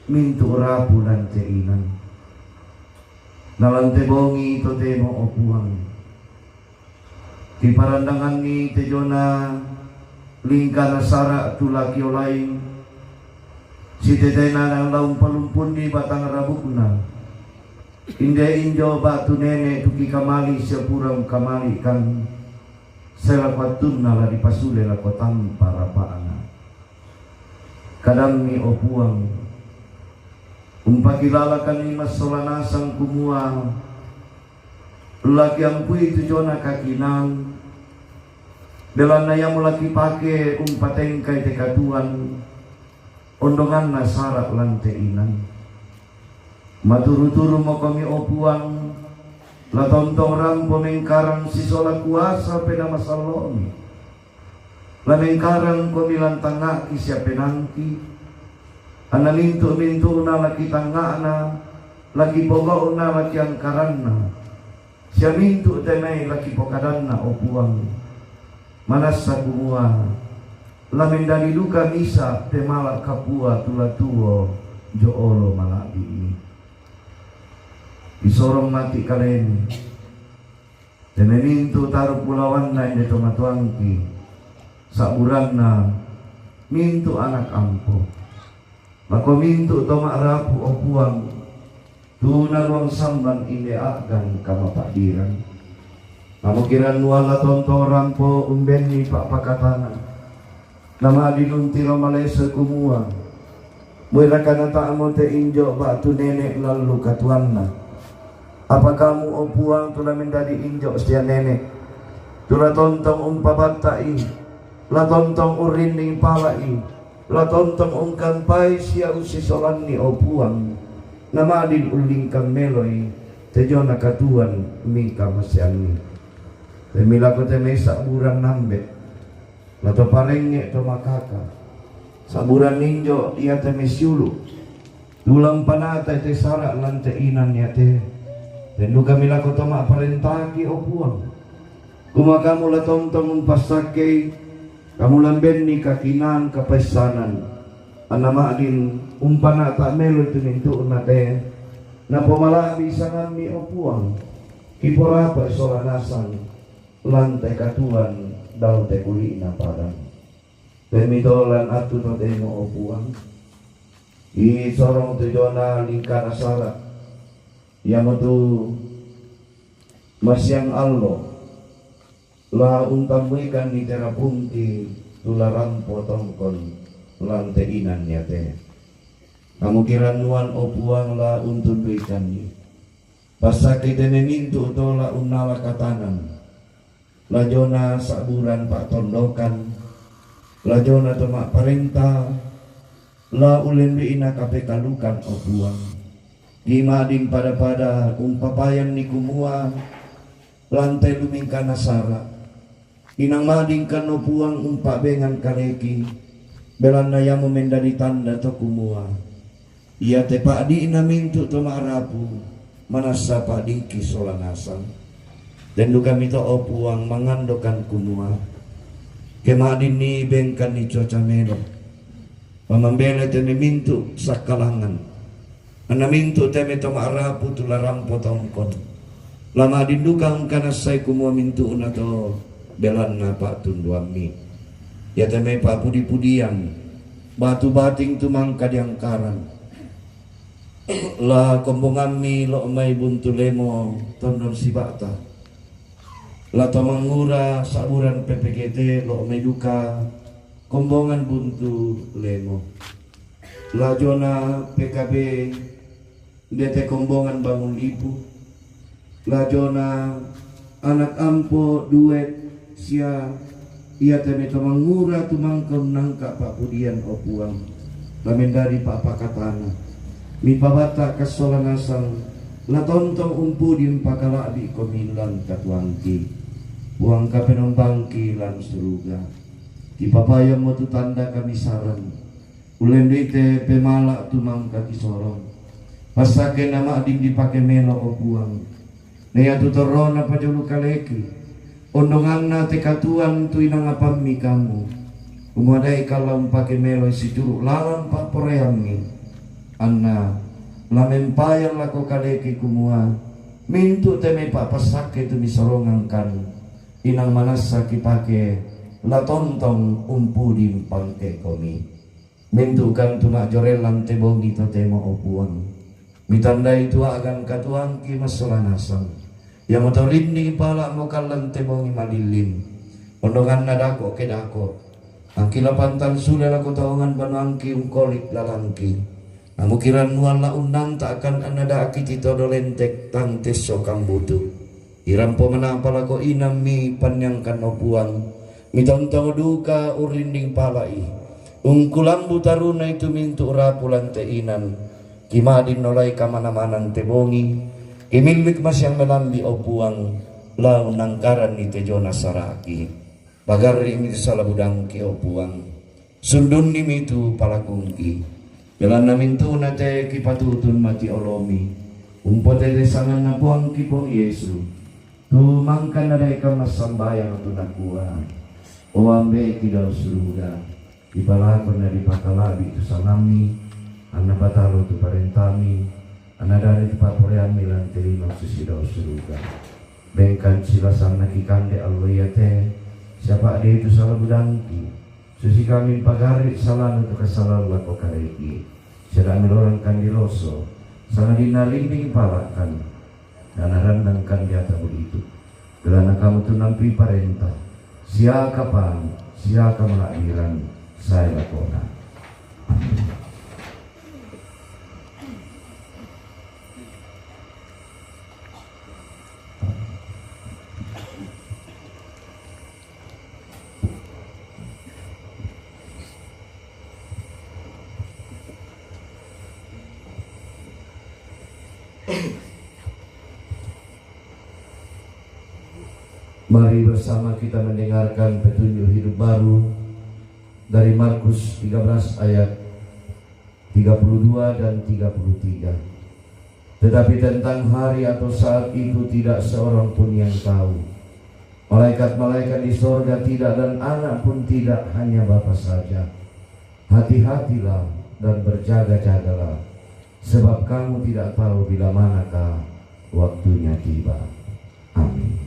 mintu' rapu lan te inan. Na lan te bongi totemo, o Puang, kiparandanganni te jona lingkana sara' tu la kiolai, sitetena la umpalumpunni batang rabukna. Inde injo ba'tu nene' tu kikamali' sia pura ungkamali'kan, sai lako attunna la dipasule lako tampa' rapa'na. Kadammi, o Puang, umpakilalakanni massola nasang kumua la kiampui tu jona kakinaan, belanna iamo la kipake umpatengkai te katuoan, ondonganna sara' lan te inan. Maturu-turu mokomi, o Puang, la tontong rampo mengkarang sisola kuasa Peda Masallo'mi. La mengkarangkomi lan tangnga'ki sia penaangki, anna mintu'-mintu'na la kitangnga'na, la kipogau'na, la kiangkaranna, sia mintu' te mai la kipokadanna, o Puang. Manassa kumua la mendadi duka misa' te mala kapua tu la tuo jo olo mala'bi'mi. Kisorong mati' kalemi. Te mai mintu' taru' bulawanna inde to matoangki, Sa'buranna mintu' anak ampo. Mako mintu' to ma'rapu, o Puang, tu naruang samban inde a'gan kamapa'dirang. Namokirannuan la tontong rampo umbenni pa'pakatana. Nama'din untiro malese kumua, muiraka nata'mo te injo' ba'tu nene' lallu katuanna. Apa kamu, o Puang, tu la mendadi injo' sia nene', tu la tontong umpabatta'i, la tontong urrinning pala'i, la tontong ungkampai sia usisolanni, o Puang, nama'din ullingkang meloi tejona katuan mi kamaseanni. Temmi lako te mai sa'burang nambe, la to parengnge' to makaka. Sa'burang ninjo' iate mai siulu', tulang panata te sara' lante inan iate. Tendukami lako to ma'parentaki, o Puang. Kumua kamu la tontong umpassakkei, kamu lambenni kakinaan kapaissanan. Anna ma'din umpanata melo tu mintu'na te, napomala'bi sangammi, o Puang. Kiporapa'i sola nasang lante katuan dalte kuli'na padang. Temmi to lan attu totemo, o Puang. Isorong tejona lingkana sara', iamotu masiang allo, la untammuikanni terapungki tu la rampo tongkon lante inan iate. Kamukirannuan, o Puang, la untunduikanni. Passakkei te memintu' to la unnala katanan. Lajona sa'burang pa'tondokan, lajona to ma'parenta, la ulembi'na kapekalukan, o Puang. Gi ma'din pada-pada umpapayanni kumua, lante lumingkana sara'. Inang ma'din kan, o Puang, umpa'bengang kaleki, belanna iamo mendadi tanda to kumua, iate pa'di'na mintu' to ma'rapu manassa pa'diki sola nasang. Tendukami to, o Puang, mangandokan kumua, ke ma'dinni bengkanni cuaca melo, mamambele te memintu' sakkalangan. Anna mintu' te mai to ma'rapu tu la rampo tongkon, la ma'din duka ungkanassai kumua mintu'na to belanna pa'tunduammi. Iate mai pa'pudi-pudiang, batu bating tu mangka diangkarang. La kombongammi lo' mai buntu lemo tondon siba'ta. La to mangngura sa'burang P P G T lo' mai duka kombongan buntu lemo. Lajona P K B D T kombongan Bangun Lipu, lajona anak ampo duet sia iate mai to mangngura tu mangka unnangka pa'pudian, o Puang, la mendadi pa'pakatana. Mipabatta kassola nasang, la tontong umpudi umpakala'bi komi lan katuangki, Puang Kapenombangki lan suruga. Kipapayammo tu tanda kamisarang, ulendui te pemala' tu mangka kisorong. Passakke nama'din dipake melo, o Puang. Na iatu torrona pajolo kaleki, ondonganna te katuang tu inangapammi kamu. Kumua dae'ka la umpake meloi situru' lalang pa'poraiammi. Anna la mempayang lako kaleki kumua, mintu' te mai pa'passakke tu misorongangkan, inang manassa kipake la tontong umpudi umpangkekomi. Mintu'kan tu ma'jorellang te bongi totemo, o Puang. Mitandai tu a'gan katuangki massola nasang. Iamoto rinding pala'mo kallang te bongi malillin. Ondonganna dako' ke dako'. Angki la pantang sule lako taongan banuangki ungkoli' lalangki. Namukirannuang la unnanta'kan anna da'ki titodo lentek tang tesso kambutu. Irampo manapa lako inammi panniangkan, o Puang, mitongtongo duka urrinding pala'i. Ungkulambu tarunai tu mintu' rapu lante inan, kima'din nolai kamana-manang te bongi, kimillik masiang melambi, o Puang, lao nangkaranni tejona sara'ki. Pagarri'mi tu sala budangki, o Puang. Sundunnimi tu palakungki. Belanna mintu'na te kipatutun mati olomi. Umpotete sanganna Puangki Puang Yesu. Tu mangka nadaeka massambayang tu nakua, O Ambe'ki dalam suruga, dipalako na dipakala'bi tu sangammi, anna patalo tu parentami, anna dare tu papporeammi lante lino susi dalam suruga. Bengkan silasanna kikande allo iate, Siapa dia itu salah budangki? Susi kami pagari salana tu kasalahan lako kareki. Sedang melorangkan di roso, sangadinna rimbing palakan, dan narandangkan di atamu itu. Gelana kamu tu nampi parenta, siaka pang, siaka malakbiran, sai lakona. Mari bersama kita mendengarkan petunjuk hidup baru dari Markus tiga belas ayat tiga puluh dua dan tiga puluh tiga. Tetapi tentang hari atau saat itu tidak seorang pun yang tahu. Malaikat-malaikat di sorga tidak dan Anak pun tidak, hanya Bapa saja. Hati-hatilah dan berjaga-jagalah, sebab kamu tidak tahu bila manakah waktunya tiba. Amin.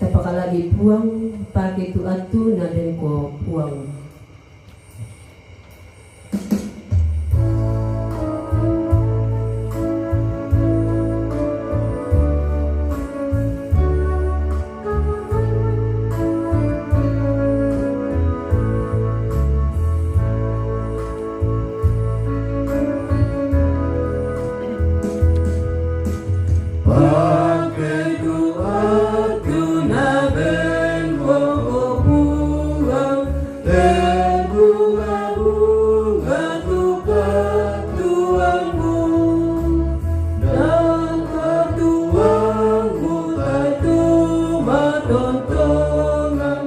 Tapakala'bi Puang, pake tu attu nabengko Puang. Pake doa tu naben, o Puang, terbunga-bunga tu katuangmu, dan katuangmu tatu matontongan.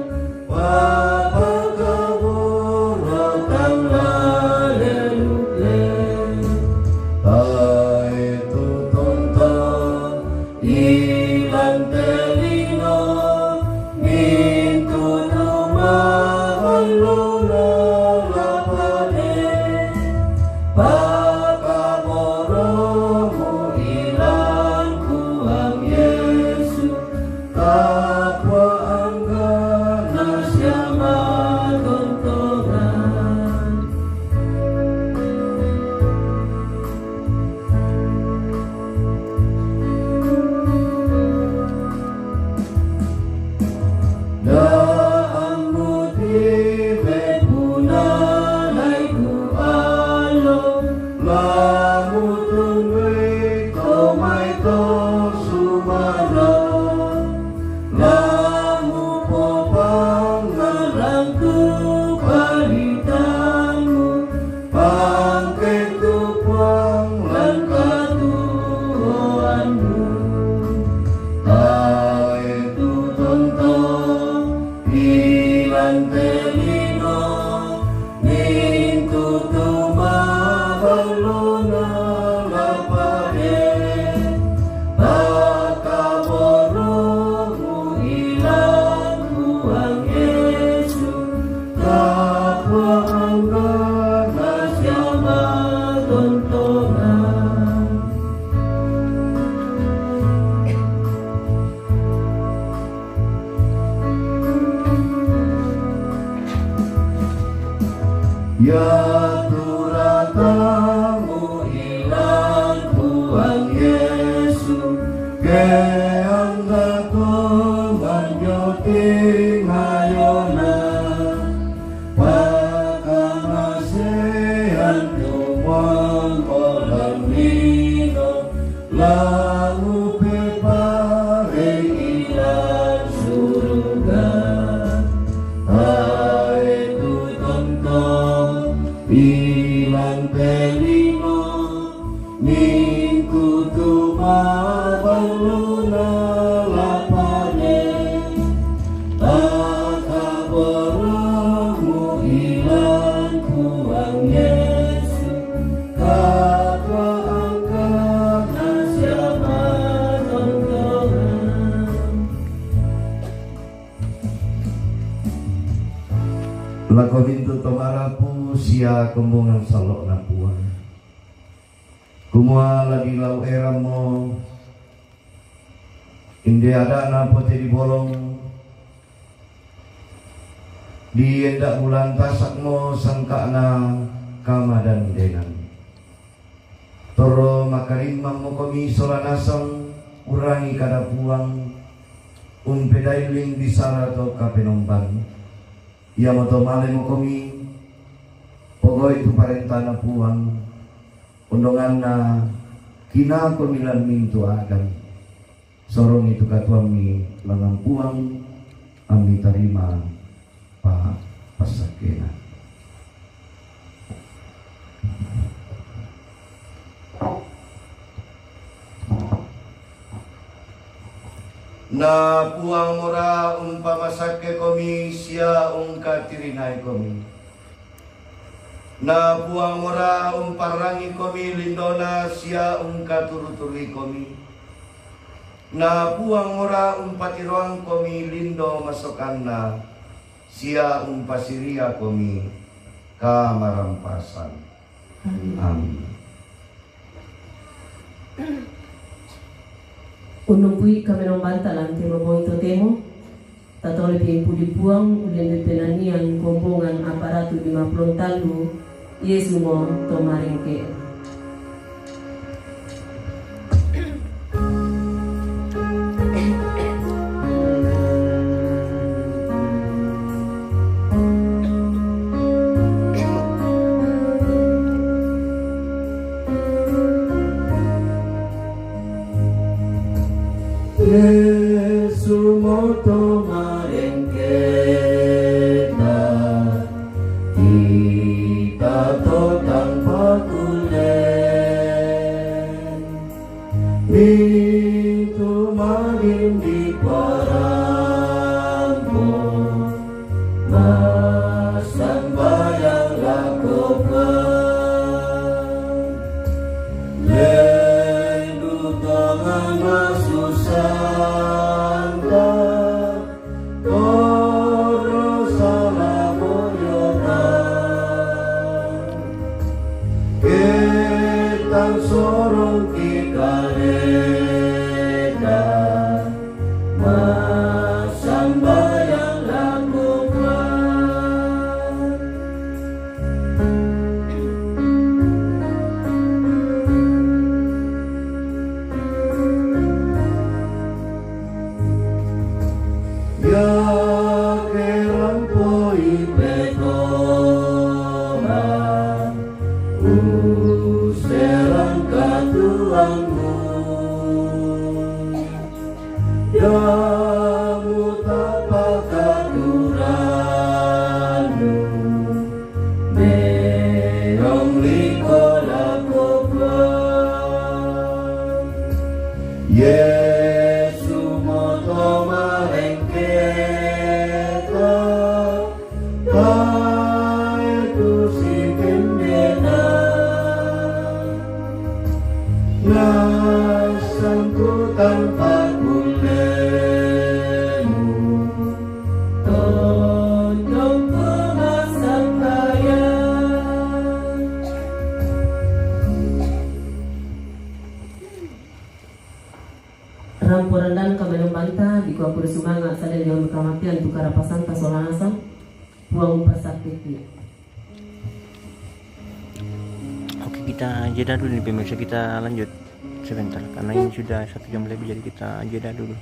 Papa kaboro tang lalelute, taetu tonto, ilante lino, mintu tu maballona lapane. Pakaboromu ilan Puang Yesu, Takwa angga na siama tontongan. Da'ammu tipe puna naiku alo, lamu tunui to mai to sumara. Lamu popangngarang tu paritanmu, pangke tu Puang lan katuoanmu. Tae tu tonto, ilante lino, mintu tu maballona lapane. Pakaboromu ilan Puang Yesu, takwa angga na siama tontongan. Ia tu ratamu ilan Puang Yesu, ke angga tongan jo tingayona. Pakamasean tu Puang olang lino, lamu pepare ilan suruga. Tae tu tonto, ilante lino, mintu tu maballona lapane. Pakaboromu ilan Puang Yesu, takwa angga na siama tontongan. Lako mintu to marapu sia kombongan sallo'na Puang. Kumua la dilau erammo, inde ada'na Pote di Bolong, Di enda bulan tasak mo sangkakna kamadandenan. Toro makarimmang mo komi sola nasang urangi kada Puang, umpedailing bisara to kapenomban. Iamoto male mo komi, pogoi tu parentana Puang, ondonganna kinakomi lan mintu agan. Sorongi tu katuammi mangampuang, ammi tarima pa passakkena. Na Puang mora umpamasakke komi sia ungkatirinai komi. Na Puang mora umparrangi komi lindona sia ungkaturu-turui komi. Na Puang mora umpatiroang komi lindo masokanna sia umpasiria komi kamarampasan. Amin. Amin. Unnumpui kamenombanta lan temo boi totemo, tatole pi pudi Puang, ulende penanian kombongan aparatu lima puluh tallu, Yesu mo to marengke. Yesu mo to marengketa, ita to tanpa kulen. Mintu madin di parampo, masambayang lako Puang. Lendu tongan masusanta, toro sala boyona. Ketang sorong ki kaleta, masambayang lako Puang. Ia ke rampo i petoha, userang katuangmu. Damu tapakaturannu, meong liko lako Puang. Yesu mo to marengketa, tae tu si pendena. Nasangku tanpa kulemu, tondongku masambayang. Rampo randan kamenombanta, di kuakuri sumanga saleleng kamatian tu karapasanta sola nasang, Puang umpasakkeki. Oke, kita jeda dulu nih pemirsa, kita lanjut sebentar karena ini sudah satu jam lebih, jadi kita jeda dulu.